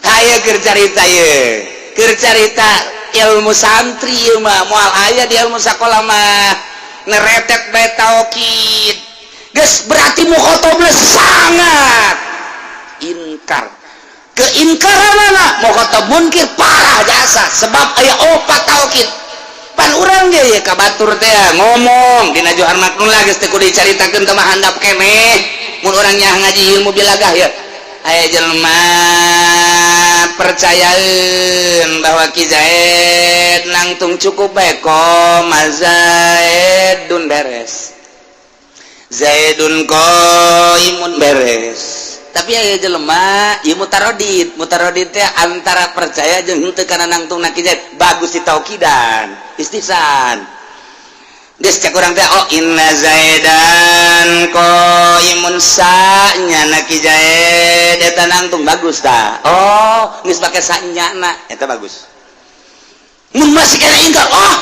Hayo keur carita ye, keur carita ilmu santri ieu mah moal aya di ilmu sakola mah neretet bae taukid. Geus berarti mukhotobna sangat inkar, keingkaranana mukhotob munkir parah jasa, sebab aya opat taukid. Pan urang ge ye ka batur teh ngomong dina Johar Maknun lah, geus teu kudu dicaritakeun teh mah, handap keneh mun urang nya ngaji ilmu bilagah ya. Aya jelema percayaeun bahwa Ki Zaid nangtung cukup bae koma Zaidun beres. Zaidun qaimun, beres. Tapi aya jelema ieu mutaradid. Mutaradid teh antara percaya jeung henteu kana nangtungna Ki Zaid. Bagus ditaukidan, istihsan. Geus, cek urang teh, oh, inna Zaidan qaimun, sanya na Ki Zaid eta nangtung, bagus tah. Oh, geus pake sanya na eta bagus. Mun masih kena ingkar, oh,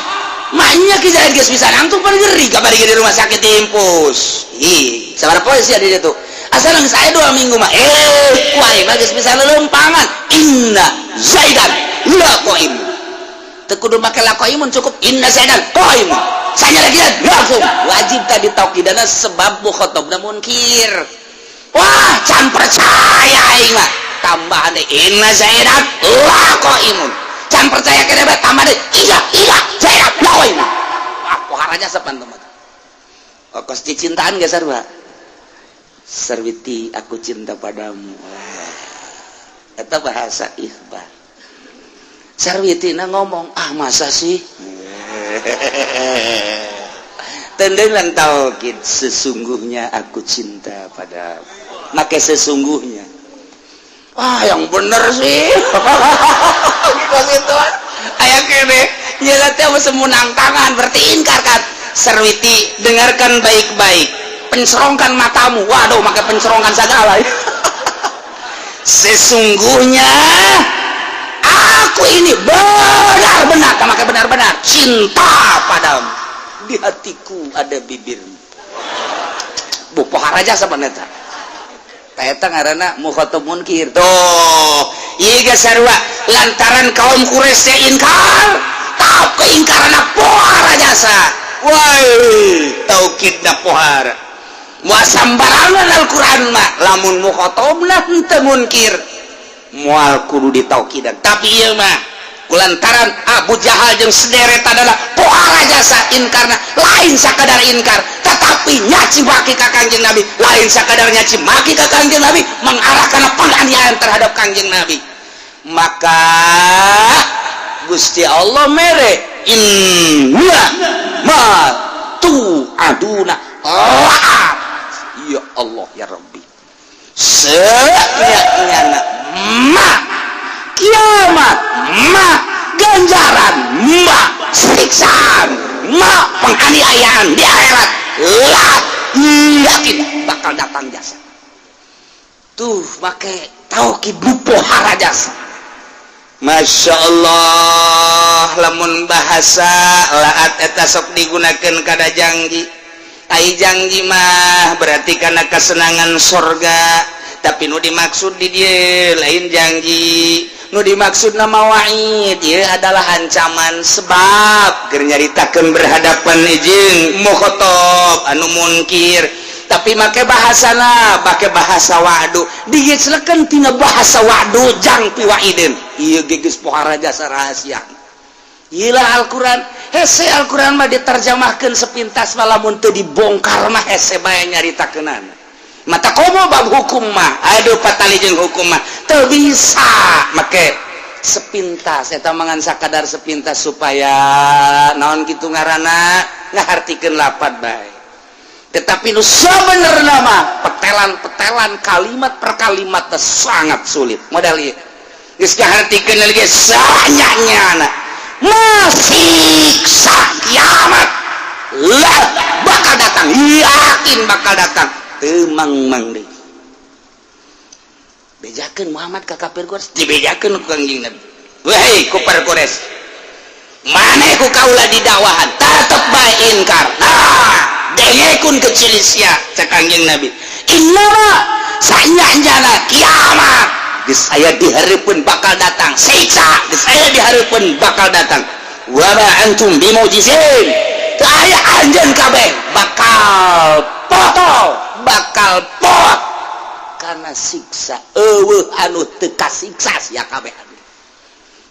maknya Ki Zaid geus bisa nangtung, pan ngeri kabar di rumah sakit infus. Ih, sabaraha poe sia di ditu? Asal geus aya 2 minggu mah, eh, ku aing mah geus bisa lelempangan. Inna Zaidan la qaim, teu kudu make la qaimun, cukup inna Zaidan qaim. Sanya lagi langsung wajib tadi taukidana, sebab mukhatabna munkir. Wah, can percaya aing mah, tambahan deh, inna Zaidan la qaimun. Can percaya kene bae, tambah deh, iya, Zaidan la qaimun. Wah, poharanya sepan teman. Oh, kos cintaan gak sarua. Sarwiti, aku cinta padamu. Eta bahasa ikhbar. Sarwiti na ngomong, ah, masa sih? Tendengan taukid, sesungguhnya aku cinta pada, make sesungguhnya. Wah, yang bener sih. Gitu aya kene nya teh semunang tangan, berarti ingkar kan. Sarwiti, dengarkan baik-baik, pencerongkan matamu. Waduh, make pencerongkan segala. Sesungguhnya aku ini benar-benar, make benar-benar cinta padamu, di hatiku ada bibirmu. Bu, pohara jasa eta. Eta ngaranna mukhatab munkir. Tuh, ieu ge sarua, lantaran kaum Quraisy teh ingkar, tap keingkaran pohara jasa. Woi, taukidna pohara. Moal sambarangan Al-Qur'an mah, lamun mukhatabna henteu munkir moal kudu ditaukidan. Tapi ieu mah kulantaran Abu Jahal jeung sederet adalah pohara jasa inkarna, lain sakadar inkar, tetapi nyaci maki ka Kangjeng Nabi. Lain sakadar nyaci maki ka Kangjeng Nabi, mengarahkan penganiayaan terhadap Kangjeng Nabi. Maka Gusti Allah mere inna ma tu aduna la'at. Ya Allah, ya Rabbi, senyanya ma kiamat, ma ganjaran, ma siksaan, ma penganiayaan di akhirat lah, yakin bakal datang jasa. Tuh, make taukid pohara jasa. Masya Allah, lamun bahasa laat eta sok digunakan kada janji. Ai janji mah berarti karena kesenangan sorga, tapi nu dimaksud di dia lain janji, nu dimaksud nama wa'id, dia adalah ancaman, sebab keur nyaritakeun berhadapan jeung mukhatab anu munkir, tapi make bahasana make bahasa wa'du, digeclekeun tina bahasa wa'du jang piwaidin. Ieu geus pohara jasa rahasia. Iyalah Al-Quran hese. Al-Quran mah diterjemahkan sepintas mah, lamun teu dibongkar mah hese bae nyaritakeunana. Mata komo bab hukum mah, aduh, patali jeung hukum mah teu bisa make sepintas. Eta mangan sakadar sepintas supaya naon kitu ngaranna ngahartikeun lapat bae. Tetapi nu sabenerna mah petelan-petelan, kalimat per kalimat teh sangat sulit. Modal ieu geus ngahartikeun lagi sanyanya masiksa kiamat lah bakal datang, yakin bakal datang. Temang mang deui bejakeun Muhammad ka kafir Quraisy, dibejakeun ku Kangjeng Nabi, wahai kufar Quraisy, maneh ku kaula didakwahan tetep bae inkar. Nah, dengekeun kecil sia, cek Kangjeng Nabi, innama sanyana kiamat geus aya dihareupeun bakal datang, siksa geus aya dihareupeun bakal datang. Wa ma antum bimujizin, teu aya anjeun kabeh bakal foto, bakal pot karena siksa. Eueuh anu teu kasiksa, sia kabeh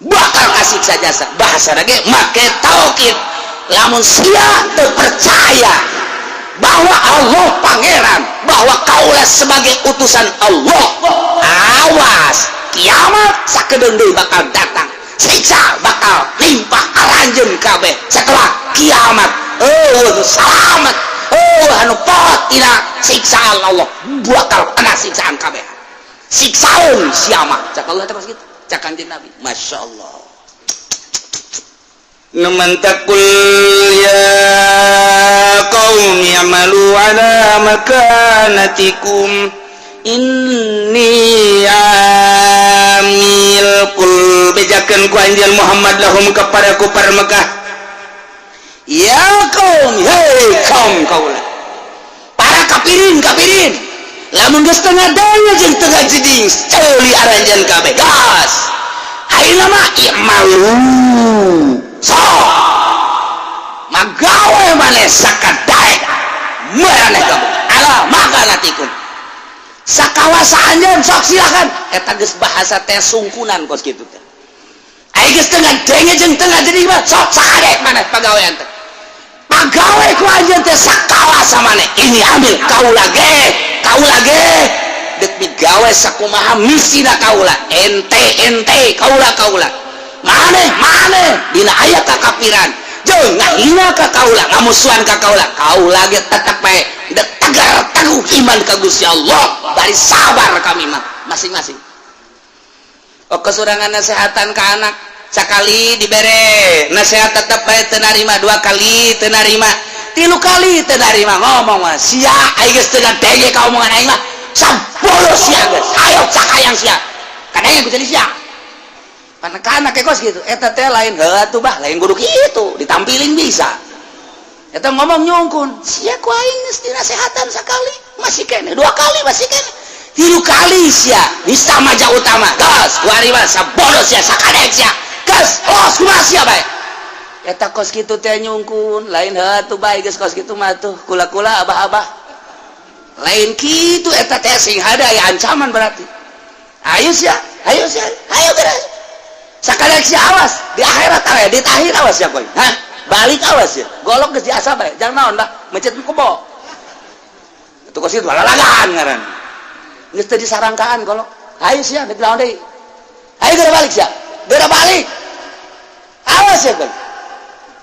bakal kasiksa jasa. Bahasa lagi make taukid, lamun sia teu percaya bahwa Allah pangeran, bahwa kaulah sebagai utusan Allah, awas, kiamat sakedeung deui bakal datang, siksa bakal limpah aranjeun kabeh. Setelah kiamat, oh, selamat. Oh, anu pot tina siksaan Allah bakal kena siksaan kabeh. Siksaun siapa? Cak Allah teh kitu. Cak Kanjeng Nabi. Masya Allah. Naman taqul ya qaumi i'malu ala makanatikum inni amil. Qul, bejakeun ku anjeun Muhammad, lahum kepada kufar Mekah, ya kaum, hei kaum kaula, para kafirin kafirin, lamun geus tengah daya jeung tengah jeding ceuli aranjeun kabeh gas. Ayeuna mah i'malu, sok magawe maneh sakadaek maraneh kabeh, ala makanatikum, sakawasa anjeun, sok silakan. Eta geus bahasa teh sungkunan kos kitu teh. Ai geus tengah denge jeung tengah jeding mah sok sakadek maneh pagawean teh, pagawe ku anjeun teh sakawasa maneh. Ini ambil kaula ge, kaula ge dek digawe sakumaha misina kaula, ente ente, kaula kaula, maneh maneh. Dina aya kakapiran jeung ngahina ka kaula, ngamusuhan ka kaula, kaula ge tetep bae dek tegar teguh iman ka Gusti Allah, bari sabar kami mah masing-masing. Oh, kesurangan nasehatan ke anak, sekali dibere nasihat tetep bae teu narima, dua kali teu narima, tilu kali teu narima, ngomong mah sia, aing geus teu ngadenge ka omongan aing mah, sabodo sia geus, ayo cakayang sia, kadang ku jadi sia. Kana kayak kos gitu eta teh lain heuh atuh bah, lain kudu kitu ditampilin bisa. Eta ngomong nyungkun sia, ku aing geus dinasehatan sekali masih kene, dua kali masih kene, tilu kali sia bisa maja utama gas kuari mah sabodo sia, sakadek sia gas, los kumaha sia bae. Eta kos kitu teh nyungkun lain heuh atuh bae, geus kos kitu mah tuh kula-kula abah-abah lain kitu. Eta teh sing hada ya ancaman berarti, ayo sia, ayo sia, ayo beres sakadek sia, awas di akhirat aya di tahir, awas ya koy, hah, balik awas ya, golok geus diasah bae jangan naon bah mencet kebo itu kos kitu lalagan ngaran geus teu disarangkaan golok. Ayo sia, dek naon deui, ayo geura balik sia, geura balik, awas ya koy,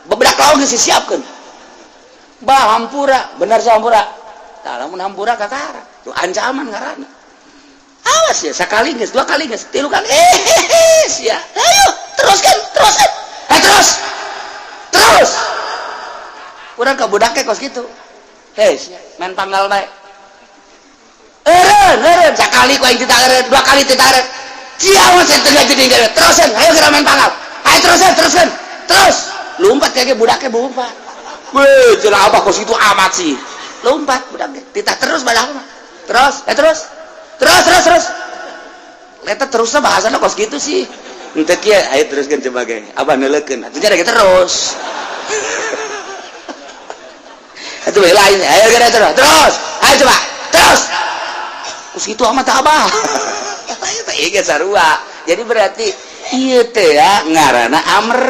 bebedak lawan geus disiapkeun bah, hampura bener sia, hampura. Tah, lamun hampura kakara tuh ancaman ngaranna. Awas ya, sekali geus, dua kali geus, tilu kali, eh sia, ayo teruskan, teruskan, eh terus terus. Kurang ke budaknya kos gitu, hei sia, main panggal bae, eureun eureun sekali ku aing tidak eureun, dua kali tidak eureun sia, mah tengah jadi eureun, terusan, ayo geura main panggal, ayo terusan, teruskan, terus lompat kayak budaknya lompat. Weh, cenah abah kos itu amat sih. Lompat budaknya titah terus badah mah terus, eh terus terus terus terus. Eta terusnya bahasana kos gitu sih. Ente kieu, ayo teruskan sebagai abah neuleukeun atuh jadi terus. Itu lain, ayo geura terus terus, ayo coba terus, kos gitu amat abah. Eta ieu sarua. Jadi berarti ieu teh ya ngaranna amr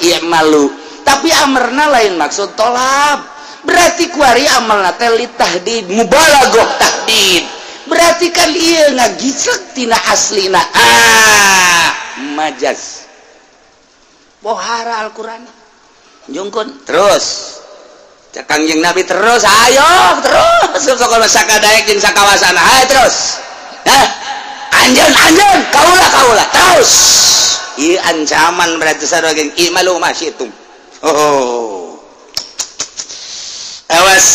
ieu malu, tapi amarna lain maksud tolab. Berarti kuari amalna teh litahdid, mubalaghah tahdid. Berarti kan ieu ngagisek tina aslina, ah majaz pohara Al-Qur'an jungkun terus. Cak Kangjeng Nabi terus, ayo terus, sok sakadaek jeung sakawasana, ayo terus. Hah, anjeun anjeun, kaula kaula, terus. Ieu ancaman berarti sarua geng i'malu ma syi'tum. Oh, awas,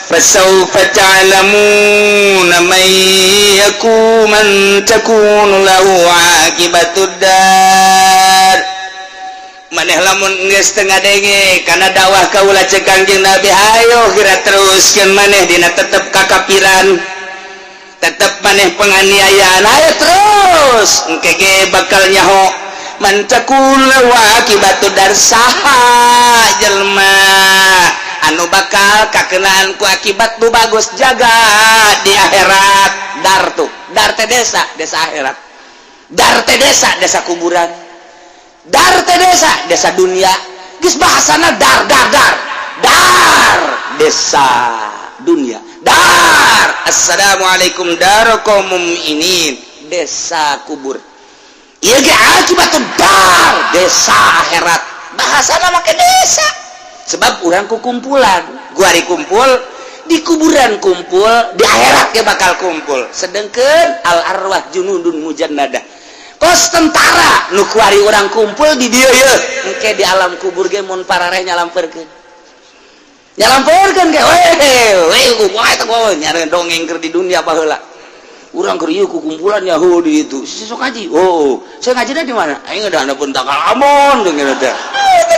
fasawfa ta'lamuna man yaku man takunu lahu aqibatud dar. Maneh lamun geus teu ngadenge kana dakwah kaula, cek Kangjeng Nabi, hayo geura teruskeun maneh dina tetep kakapiran, tetep maneh penganiayaan, ayo terus, engke ge bakal nyaho man takun lahu aqibatud dar, saha jelema anu bakal kakenaan ku akibat nu bagus jaga di akhirat. Dar tuh, dar teh desa, desa akhirat. Dar teh desa, desa kuburan. Dar teh desa, desa dunia. Geus bahasana dar dar dar dar desa dunia dar. Assalamualaikum dar kaum mukminin. Desa kubur ieu ge akibat dar desa akhirat, bahasana make desa sebab urang ku kumpulan guari kumpul. Di kuburan kumpul, di akhirat ge bakal kumpul. Sedengkeun al arwah junudun mujannadah, kos tentara nu kuari urang kumpul di dieu ye, engke di alam kubur ge mun parareh nyalamperkeun, nyalamperkeun ge, weh weh, kumaha eta nyare dongeng keur di dunia baheula. Urang keur ieu ku kumpulan Yahudi itu sok ngaji. Oh, saya ngajinya di mana? Aing udah ada pun takal amon dengan teh.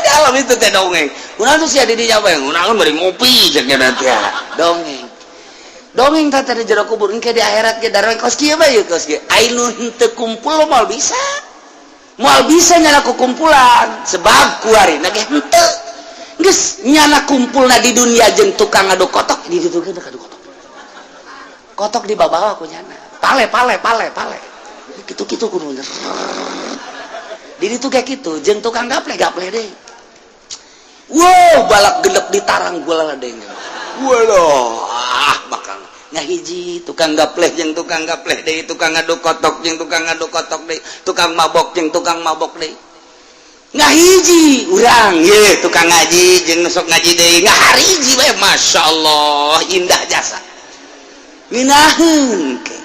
Di alam itu teh dongeng. Kunaon tuh sia di dinya bae? Kunaon bari ngopi jeung teh. Dongeng. Dongeng teh di jero kubur, engke di akhirat ge darah kos kieu bae, kos kieu. Ai nu henteu kumpul moal bisa. Moal bisa nyana ku kumpulan sebab kuari na ge henteu. Geus nyana kumpulna di dunia jeung tukang ngaduk kotok, di ditu ge ngaduk kotok. Kotok di bawah ku nyana. Pale pale pale pale gitu gitu, kudu diri tuh kayak gitu. Jeung tukang gaple, gaple deh. Wow, balak genep di tarang gula deh. Waduh, ah, bakal ngahiji tukang gapleh jeung tukang gapleh deui, tukang ngaduk kotok jeung tukang ngaduk kotok deui, tukang mabok jeung tukang mabok deui. Ngahiji urang ye, tukang ngaji jeung sok ngaji deui, ngahariji bae. Masya Allah, indah jasa ngeunaheun ke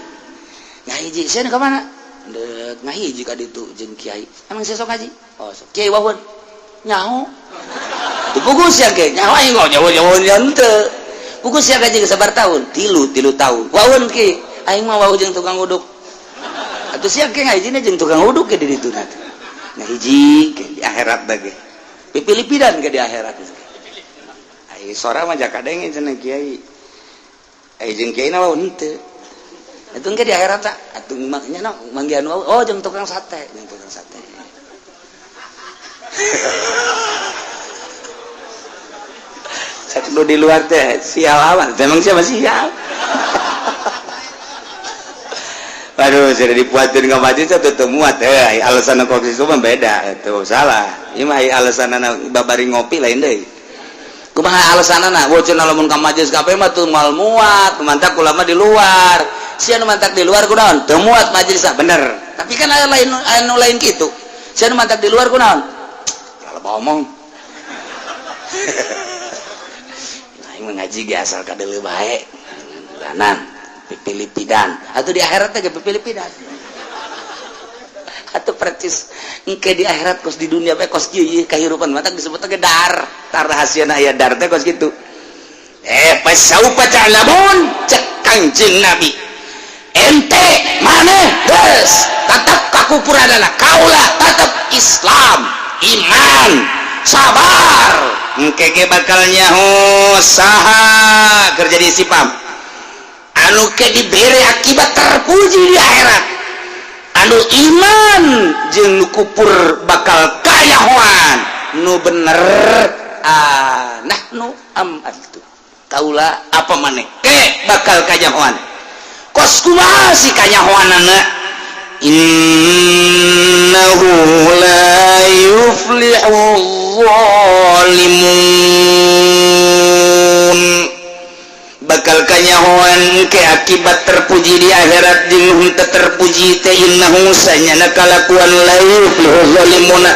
ngahiji. Sia ka mana? Dek ngahiji ka ditu jeung kiai. Emang sia sok ngaji? Oh, sok. Kiai wahun nyaho teu pugus ya ke nyaho aing nyaho nyaho henteu pugus. Sia ngaji sabar tahun? Tilu, 3 tahun. Wahun ki? Aing mah wawuh jeung tukang uduk atuh. Sia ke ngahijina jeung tukang uduk ke di ditu ngahiji ke di akhirat bage pipilipidan ke di akhirat. Ai sora mah jakadenge cenah kiai, ai jeung kiai na wawuh henteu. Itu engke di akhirat tak atuh nya no manggihan. Oh, jeung tukang sate, jeung tukang sate. Satu di luar teh sial amat, memang siapa sial. Waduh, sudah dipuatin nggak maju satu muat eh alasan kok itu mah beda, itu salah. Ini mah alasan babari ngopi lain deh. Kumaha alasanana? Bocor lamun ka majelis kabeh mah tuh moal muat, mantak ulama di luar. Sia nu mantak di luar kunaon? Teu muat majelis, bener. Tapi kan aya lain anu lain kitu. Sia nu mantak di luar kunaon? Kalau omong. Aing mah ngaji ge asal kadeuleu bae. Bulanan pipilipidan. Atuh di akhirat teh ge pipilipidan. Atau percis engke di akhirat kos di dunia bae kos kieu ieu kahirupan, matak disebut ge dar. Tar rahasiana aya dar teh kos kitu. Eh, fasaufa ta'lamun, cek Kangjeng Nabi. Ente maneh geus tetep kakupuranana, kaula tetep Islam, iman, sabar. Engke ge bakal nyaho saha keur jadi sipam anu ke dibere akibat terpuji di akhirat, anu iman jeung nu kupur bakal kayahoan nu bener. Ah, nahnu am antum, kaula apa maneh ke bakal kayahoan. Kos kumaha sih kanyahoanana? Innahu la yuflihu zalimun, bakal kanyahoan ke akibat terpuji di akhirat jeung henteu terpuji teh. Innahu sanyana kalakuan la yuflihu zalimuna,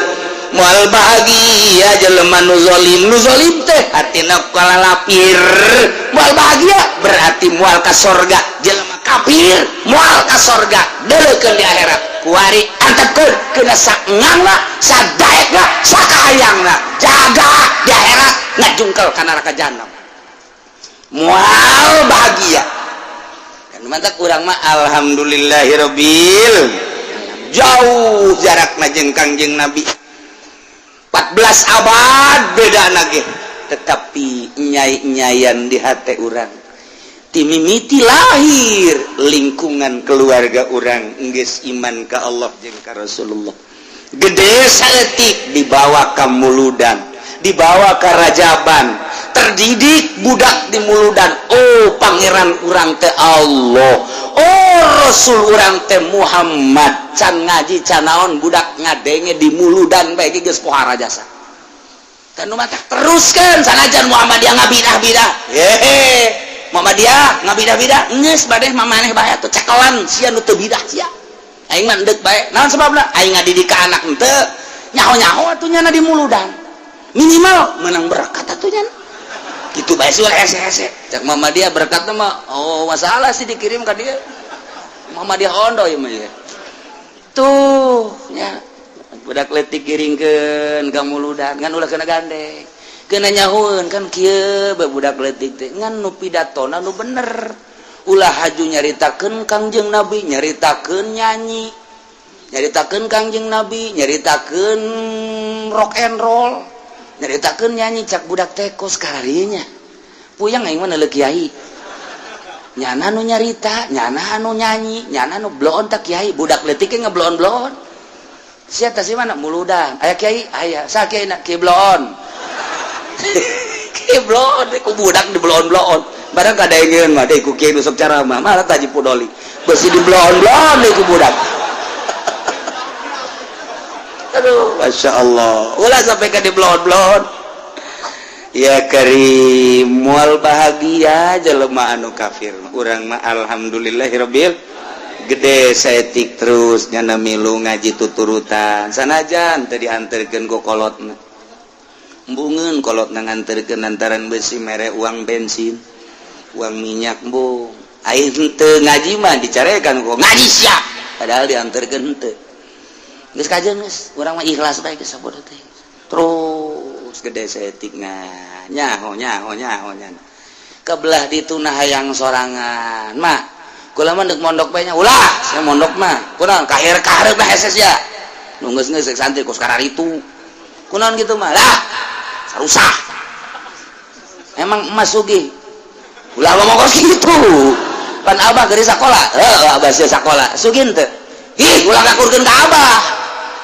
moal bahagia jelema nu zalim. Nu zalim teh hatina kalalapir, moal bahagia, berarti moal ka sorga. Jelema kafir moal ka sorga, deuleukeun di akhirat. Kuari antepkeun kena sakngangna, sadaekna, sakahayangna, jaga di akhirat ngajungkel ka neraka jahanam, moal bahagia kan. Mantap, urang mah alhamdulillahirabbil, jauh jarakna jeung Kangjeng Nabi, 14 abad beda lagi, tetapi nyai-nyayan di hati urang timimiti lahir lingkungan keluarga urang geus iman ka Allah jeung ka Rasulullah. Gede saeutik dibawa ka muludan, dibawa ka rajaban, terdidik budak di muludan. Oh, pangeran urang teh Allah, oh, Rasul urang teh Muhammad. Can ngaji, can naon, budak ngadenge di muludan bae geus pohara jasa kan. Nu matak teruskan sanajan Muhammadiyah ngabidah-bidah, hehe, Muhammadiyah ngabidah-bidah geus bade mamaneh bae atuh, cekelan sia nu teu bidah sia. Aing mah endek bae. Naon sababna? Aing ngadidik ka anak henteu nyaho-nyaho atuh nyana di muludan, minimal menang berkat atuh nyana. Gitu bae sih hese-hese. Cek mama dia berkat mah, oh masalah sih dikirim ke dia. Mama dia ondo ieu mah ya. Tuh, nya. Budak letik giringkeun ka muludan, ngan ulah kena gandeng. Kena nyahueun kan kieu bae budak letik teh, ngan nu pidatona nu bener. Ulah haju nyaritakeun Kangjeng Nabi, nyaritakeun nyanyi. Nyaritakeun Kangjeng Nabi, nyaritakeun rock and roll. Nyaritakeun nyanyi cak budak teh kos kararinya. Puyang aing mah neuleuh kiai. Nyana nu nyarita, nyana anu nyanyi, nyana nu bloon tak kiai, budak leutik ge ngebloon-bloon. Sia teh si mana muludan. Aya kiai, aya. Sa kiai na kiai bloon. Kiai bloon ku budak di bloon-bloon. Barang kadengeun mah deui ku kiai nu sok ceramah, malah taji pudoli. Beusi di bloon-bloon deui ku budak. Aduh, Masya Allah. Ulah sampai ke di bloon-bloon. Ya karim, mual bahagia jelema anu kafir. Urang mah alhamdulillahirabbil gede saeutik terus nyana milu ngaji tuturutan. Sanajan teu dianterkeun ku kolotna. Embungeun kolotna nganterkeun lantaran besi mere uang bensin, uang minyak embung. Aing teu ngaji mah dicarekan kok ngaji sia. Padahal dianterkeun henteu. Geus kajeun geus, urang mah ikhlas bae geus sabodo teh. Terus gede saeutik nyaho nyaho nyaho nyaho. Kebelah ditu nah hayang sorangan. Mak, kula mah deuk mondok bae nya. Ulah, saya mondok mah. Kunaon kahir kahareup lah hese sia. Nu geus geus santri kos kararitu. Kunaon kitu mah? Lah, sarusah. Emang emas sugih. Ulah ngomong kos kitu. Pan abah keur sakola. Heuh, abah sia sakola. Sugih henteu? Ih, ulah ngakurkeun ka abah.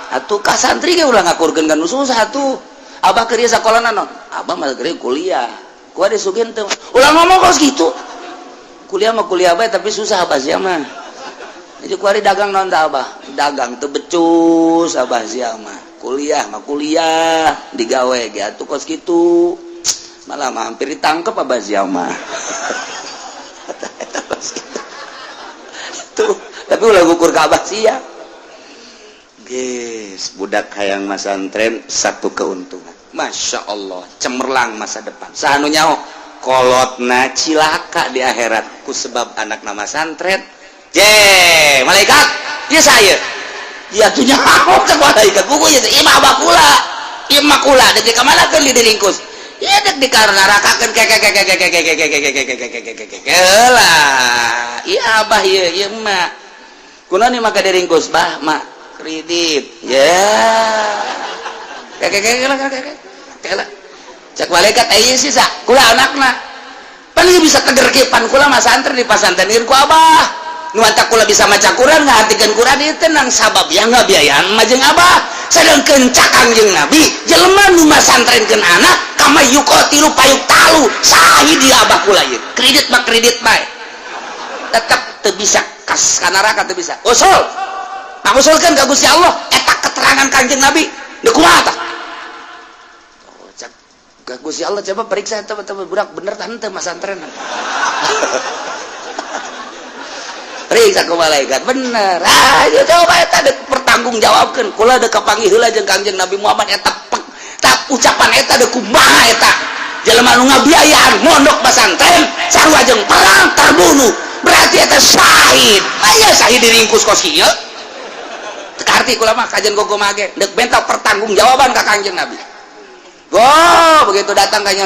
Atuh ka santri ge ulah ngakurkeun ka nu susah atuh. Abah keur sakola naon? Abah mah keur kuliah. Kuari sugih henteu? Ulah ngomong kos kitu. Kuliah mah kuliah bae tapi susah abah sia mah. Jadi kuari dagang naon tah abah? Dagang teu becus abah sia mah. Kuliah mah kuliah digawe ge atuh kos kitu. Malah mah hampir ditangkep abah sia mah. Eta kos kitu. Tuh, tapi ulah ngukur ka abah sia. Guys, budak hayang masantren satu keuntungan. Masya Allah, cemerlang masa depan. Saha nu nyaho kolotna cilaka di akhirat ku sebab anak nama santren. Je, malaikat, ieu saya. Dia tuh nyaho cek malaikat. Buku ieu ieu mah abah kula. Ieu mah kula deuk ka mana keun diringkus. Ieu deuk dikarnarakakeun ke ke ke ke ke ke ke ke ke ke ke ke ke ke ke ke lah. Ieu abah ieu ieu mah. Kunaon ieu maka diringkus bah mak kredit ya kayak kayak kayak kayak cek malaikat eh sih sa kula anakna pan ieu bisa teger kieu pan kula mah santri di pasantren ku abah nu matak kula bisa maca Quran ngahartikeun Quran ieu teh nang sabab ya ngabiayaan mah jeung abah sedangkeun cak Kangjeng Nabi jelema nu masantrenkeun anak kama yuqatilu fayuqtalu sahih di abah kula ieu kredit mah kredit bae tetep teu bisa kas ka neraka teu bisa usul usulkan ke Gusti Allah eta keterangan Kangjeng Nabi deuk kumaha tah? Oh, cak ke Gusti Allah coba periksa eta betul budak bener tah henteu masantren. Periksa ku malaikat bener. Ah, ieu coba eta deuk pertanggungjawabkeun. Kula deuk kapanggih heula jeung Kangjeng Nabi Muhammad eta tak ucapan eta deuk kumaha eta. Jelema nu ngabiayaan mondok pasantren sarua jeung perang terbunuh. Berarti eta syahid. Aya syahid diringkus kos kieu. Arti kula mah kajian gogo mage dek benta pertanggungjawaban ka Kangjeng Nabi. Go begitu datang kanjeng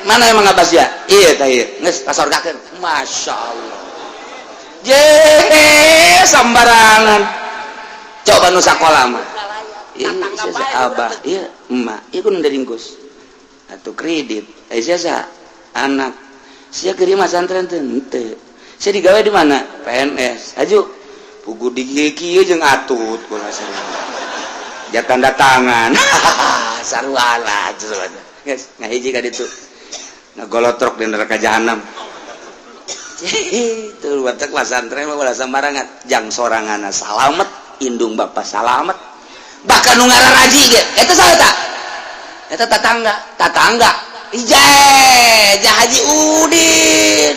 mana emang Abbas ya? Iya tah ieu. Geus kasorgakeun. Masya Allah. Je sambarangan. Coba nu sakola mah. Iya abah, iya emak, ieu kudu diringkus. Atuh kredit. Eh sia anak. Sia keur masantren teu henteu. Sia digawe di mana? PNS. Aju pugu di kieu jeung atut kula sarua. Tanda tangan. Sarua lah geus ngahiji ka ditu. Ngagolotrok di neraka jahanam. Itu watak pasantren mah ulah sambarangan. Jang soranganna salamet, indung bapa salamet. Bahkan nu ngararaji ge, eta saha ta? Eta tatangga, tatangga. Ije, ja Haji Udin.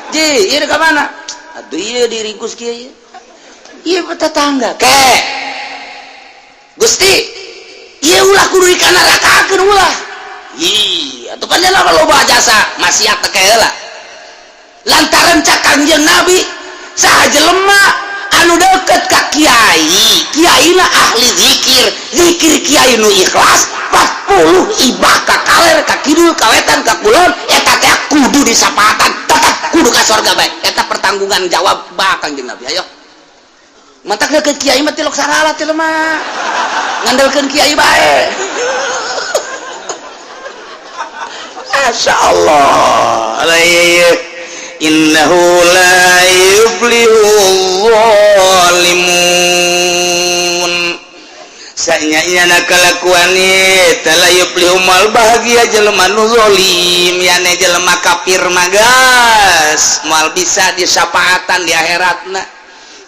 Ji, ieu ka mana? Atuh ieu diringkus kieu ieu. Ieu tetangga. Ke. Gusti, ieu ulah kudu dikanarakakeun ulah. Hi, atuh pan jelema loba jasa maksiat teh heula. Lantaran cak Kangjeng Nabi, saha jelema anu deket ka kiai, kiaina ahli zikir, zikir kiai nu ikhlas 40 ibah ka kaler, ka kidul, ka wetan, ka kulon, eta teh kudu disapatan, tetep kudu ka sorga bae. Eta pertanggungan jawab bah Kangjeng Nabi. Ayo. Mantak deket kiai mah tilok sarala jelema. Ngandelkeun kiai bae. Masya Allah. Innahu la yuflihu zalimun. Sanya-nyana kalakuan eta la yuflihu mal bahagia jelema nu zalim, yane jelema kafir magas moal bisa disapaatan di akhiratna.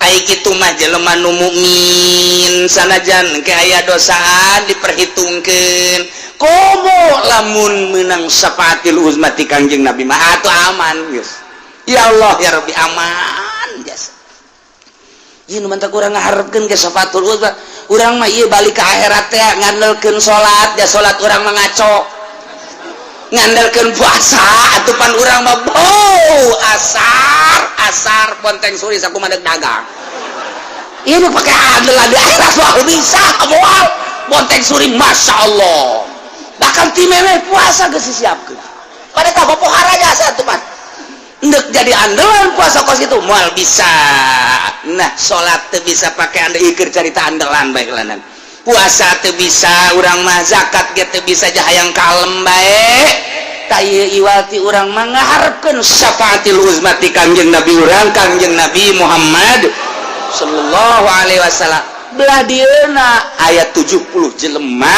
Ai kitu mah jelema nu mukmin sanajan ke aya dosaan diperhitungkeun. Komo lamun menang syafaatil uzma ti Kangjeng Nabi mah atuh aman geus. Ya Allah ya Rabbi aman jasa. Ieu nu mantak urang ngaharepkeun ke syafaatul uzma. Urang mah ieu balik ka akhirat teh ngandelkeun salat, ya salat urang mah ngaco. Ngandelkeun puasa atuh pan urang mah bau asar asar ponteng suri sakumaha deuk dagang. Ieu nu pake andelan di akhirat moal bisa moal ponteng suri masya Allah. Bahkan ti memeh puasa geus disiapkeun. Pada tah popohara jasa atuh pan. Ndek jadi andalan puasa kos itu moal bisa. Nah, salat teu bisa pake anda ikir carita andalan bae lanan. Puasa teu bisa, urang mah zakat ge teu bisa jahayang kalem bae. Tah ieu iwati urang mah ngaharepkeun syafaatil uzma ti Kangjeng Nabi urang, Kangjeng Nabi Muhammad sallallahu alaihi wasallam. Belah dieuna aya 70 jelema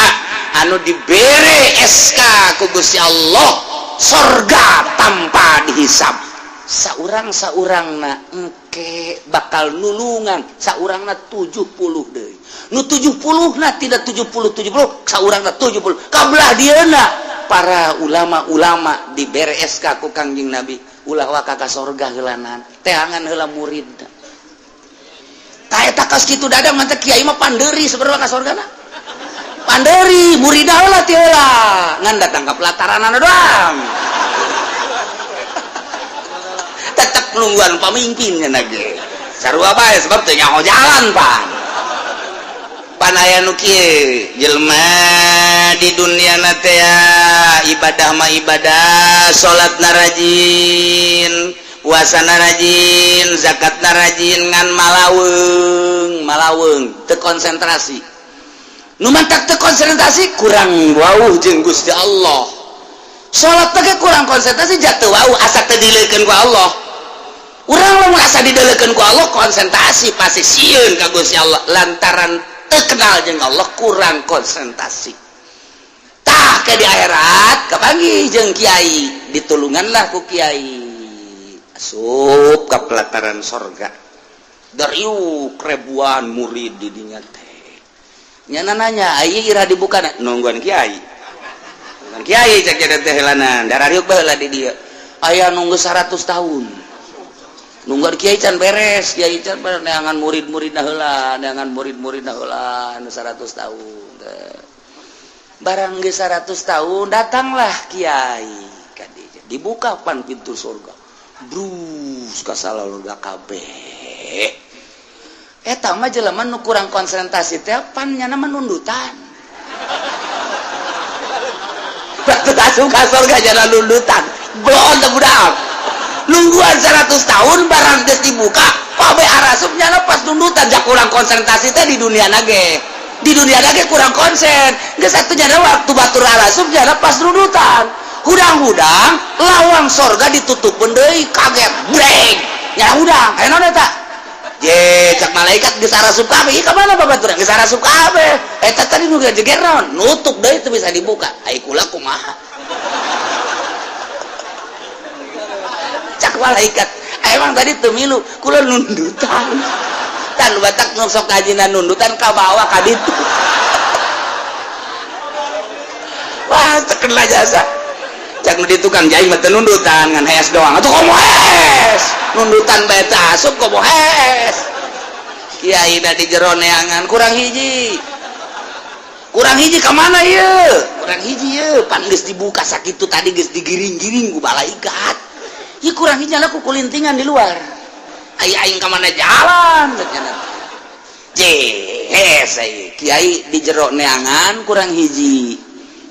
anu dibere SK ku Gusti Allah sorga tanpa dihisab. Saurang saurangna engke bakal nulungan saurangna 70 deui. Nu 70 na tidak 70 70 saurangna 70. Kabelah dieuna para ulama-ulama dibere SK ku Kangjeng Nabi ulah waka ka sorga heulanan teangan heula murid. Tah eta kos kitu dadang mah kiai mah pandeuri sebenarnya ka sorgana. Panderi murid heula ti heula ngan datang ka pelataranana doang. Tetep nungguan pamimpin nya ge. Sarua bae sebab teu nyaho jalan pan. Pan aya nu kieu jelema di dunia na teh ibadah mah ibadah, salatna rajin, puasana rajin, zakatna rajin, ngan malaweung, malaweung teu konsentrasi. Nu mantak teu konsentrasi kurang wauh jeung Gusti Allah. Salat teh kurang konsentrasi jatuh wauh asa teu dileukeun ku Allah. Urang lamun asa dideulekeun ku Allah konsentrasi pasti sieun ka Gusti Allah lantaran teu kenal jeung Allah kurang konsentrasi. Tah ke di akhirat kapanggih jeung kiai, ditulunganlah ku kiai. Asup ka pelataran sorga. Dariuk ribuan murid di dinya teh. Nyana nanya, aya ira dibuka nungguan kiai. Nungguan kiai cek jadi teh heulanan, darariuk baheula di dieu. Aya nunggu 100 tahun. Nungguan kiai can beres, kiai can beres neangan murid-muridna heula, neangan murid-muridna heula anu 100 tahun. Barang geus 100 tahun datanglah kiai ka dieu. Dibuka pan pintu surga. Brus kasalalurga kabeh. Eta mah jelema nu kurang konsentrasi teh pan nyana mah nundutan. Waktu asup ka surga jana nundutan. Belon teh budak. Nungguan 100 tahun barang geus dibuka, kabeh arasup nyana pas nundutan jak kurang konsentrasi teh di dunia nage. Di dunia nage kurang konsen. Geus atuh nyana waktu batur arasup nyana pas nundutan. Hudang-hudang lawang sorga ditutup deui kaget breng. Nyana hudang, aya naon eta? Je cak malaikat geus arasup kabeh, ieu ka mana babaturan geus arasup kabeh. Eta tadi nu jeger naon? Nutup deui teu bisa dibuka. Ai kula kumaha? Cak malaikat, emang tadi teu milu, kula nundutan. Tan batak nu sok kajina nundutan ka bawah ka ditu. Wah, terkena jasa. Cak nu di tukang jahit mah teu nundutan ngan hees doang. Atuh komo hees. Nundutan bae teh asup komo hees. Kiai da di jero neangan kurang hiji. Kurang hiji ka mana ieu? Kurang hiji ieu, pan geus dibuka sakitu tadi, geus digiring-giring ku malaikat. Ieu kurang hiji lah, ku kulintingan di luar. Ai aing ka mana jalan? Jes, kiai di jero neangan kurang hiji.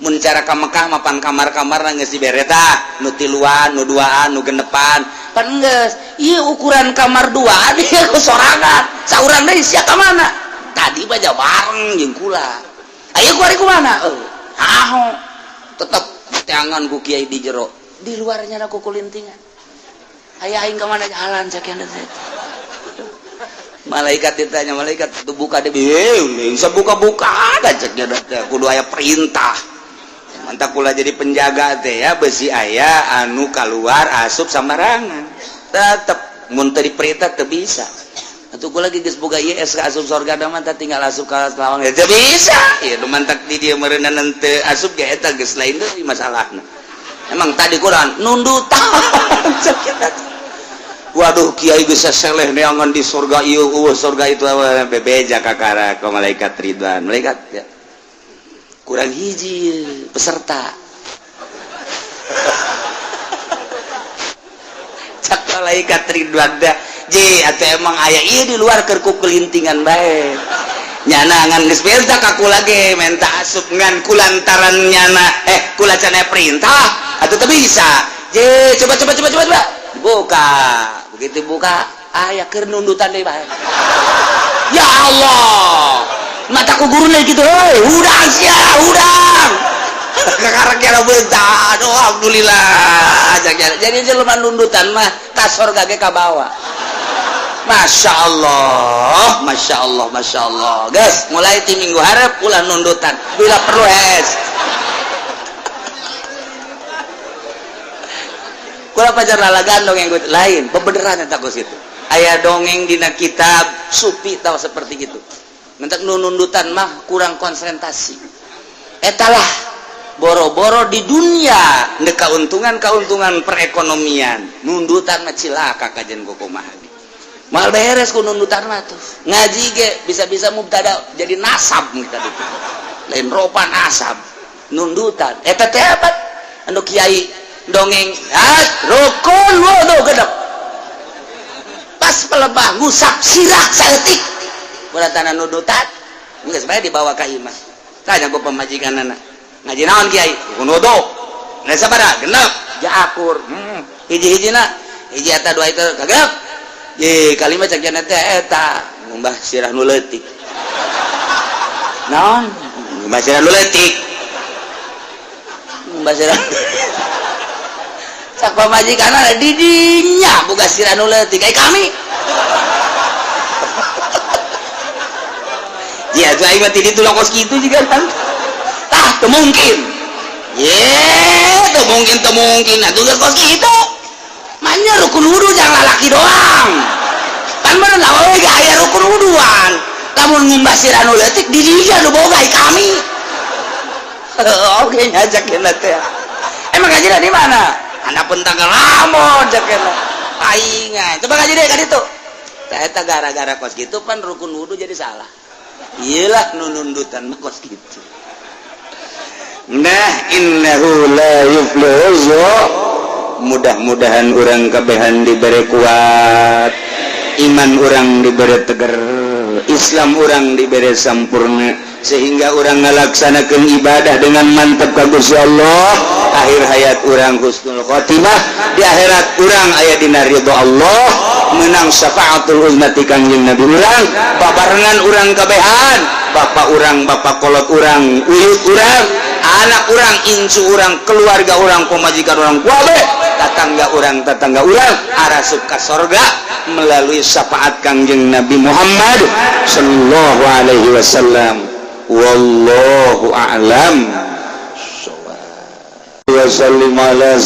Mun cara ka Mekah mapan kamar-kamar geus dibere tah, nu tiluan, nu duaan, nu genepan. Pan geus ieu ukuran kamar duaan, ieu ku sorangan. Saurang deui sia ka mana? Tadi baja bareng jeung kula. Ayo ku ari kumana? Oh, aho. Tetep teangan ku kiai di jero. Di luarnya ku kulintingan. Aya aing ka mana jalan sakian teh? Malaikat ditanya, malaikat itu buka deh, bisa buka-buka ada ceknya teh, kudu aya perintah. Mantap kula jadi penjaga teh ya, besi aya anu keluar asup sambarangan. Tetep mun teu diperintah teu bisa. Atuh kula lagi geus boga ieu SK asup surga da mah, tinggal asup ka lawang ya teu bisa. Ieu nu mantak di dieu meureunna teu asup ge eta geus lain deui masalahna. Emang tadi kurang nundutan cek. Waduh, kiai bisa seleh neangan di surga ieu, eueuh surga itu bebeja kakara ke malaikat Ridwan. Malaikat ya. Kurang hiji peserta. Cak malaikat Ridwan dah. Je, atau emang aya ieu di luar keur kukulintingan bae. Nyana ngan geus minta ka kula ge menta asup, ngan kulantaran nyana kula can perintah atuh teu bisa. Je, coba coba coba coba coba. Buka. Begitu buka, aya keur nundutan deui bae. Ya Allah, mata ku guruna gitu, heuy, hudang sia, hudang. Kakarek kira bentar, aduh, alhamdulillah. Jadi jelema nundutan mah tas sorga ge kabawa. Masya Allah, Masya Allah, Masya Allah. Guys, mulai ti minggu harap ulah nundutan. Bila perlu hes. Kula pajar lalagan dongeng lain, bebeneran eta kos itu. Aya dongeng dina kitab sufi tahu seperti gitu. Mentak nundutan mah kurang konsentrasi. Etalah boro-boro di dunia ndek kauntungan-kauntungan perekonomian. Nundutan mah cilaka kajen kumaha. Mal beres ku nundutan mah tuh. Ngaji ge bisa-bisa mubtada jadi nasab kita itu. Lain ropa nasab. Nundutan. Eta teh apa? Anu kiai dongeng ah rukun wudu gedek pas pelebah ngusap sirah saeutik tanah nundutan geus bae dibawa ka imah. Tanya ku pamajikanana, ngaji naon kiai? Rukun wudu. Nah, sabaraha? Genep. Ja akur. Hiji-hijina hiji eta dua itu kagak. Ye kalimat cek jana teh eta ngumbah sirah nu leutik. Naon? Ngumbah sirah nu leutik. Ngumbah sirah. Cak pamajikanna didinya boga sirah nu leutik ai kami. Ya tuh aing mah ti ditu kos kitu juga kan. Tah teu mungkin. Ye, teu mungkin, teu mungkin. Atuh geus kos kitu. Manya rukun wudu jangan lalaki doang. Kan bener lah we ge aya rukun wuduan. Lamun ngumbah sirah nu leutik di dinya nu boga ai kami. Oke ngajakeun teh. Emang ngaji di mana? Anak pun tanggal lamun jakeun. Paingan. Coba ngaji deh ka ditu. Tah eta gara-gara kos kitu pan rukun wudu jadi salah. Iyalah nu nundutan mah kos kitu. Nah, innahu la yuflihu. Mudah-mudahan urang kabehan diberi kuat, iman urang diberi teger, Islam urang diberi sampurna, sehingga urang ngalaksanakeun ibadah dengan mantap ka Gusti Allah. Akhir hayat urang husnul khotimah, di akhirat urang aya dina ridho Allah, menang syafaatul uzma ti Kangjeng Nabi urang, babarengan urang kabehan, bapak urang, bapak kolot urang, uyut urang, anak urang, incu urang, keluarga urang, pemajikan urang, wabe tetangga urang, tetangga urang arasup ka sorga melalui syafaat Kangjeng Nabi Muhammad sallallahu alaihi wasallam. Wallahu a'lam. Wa sallim ala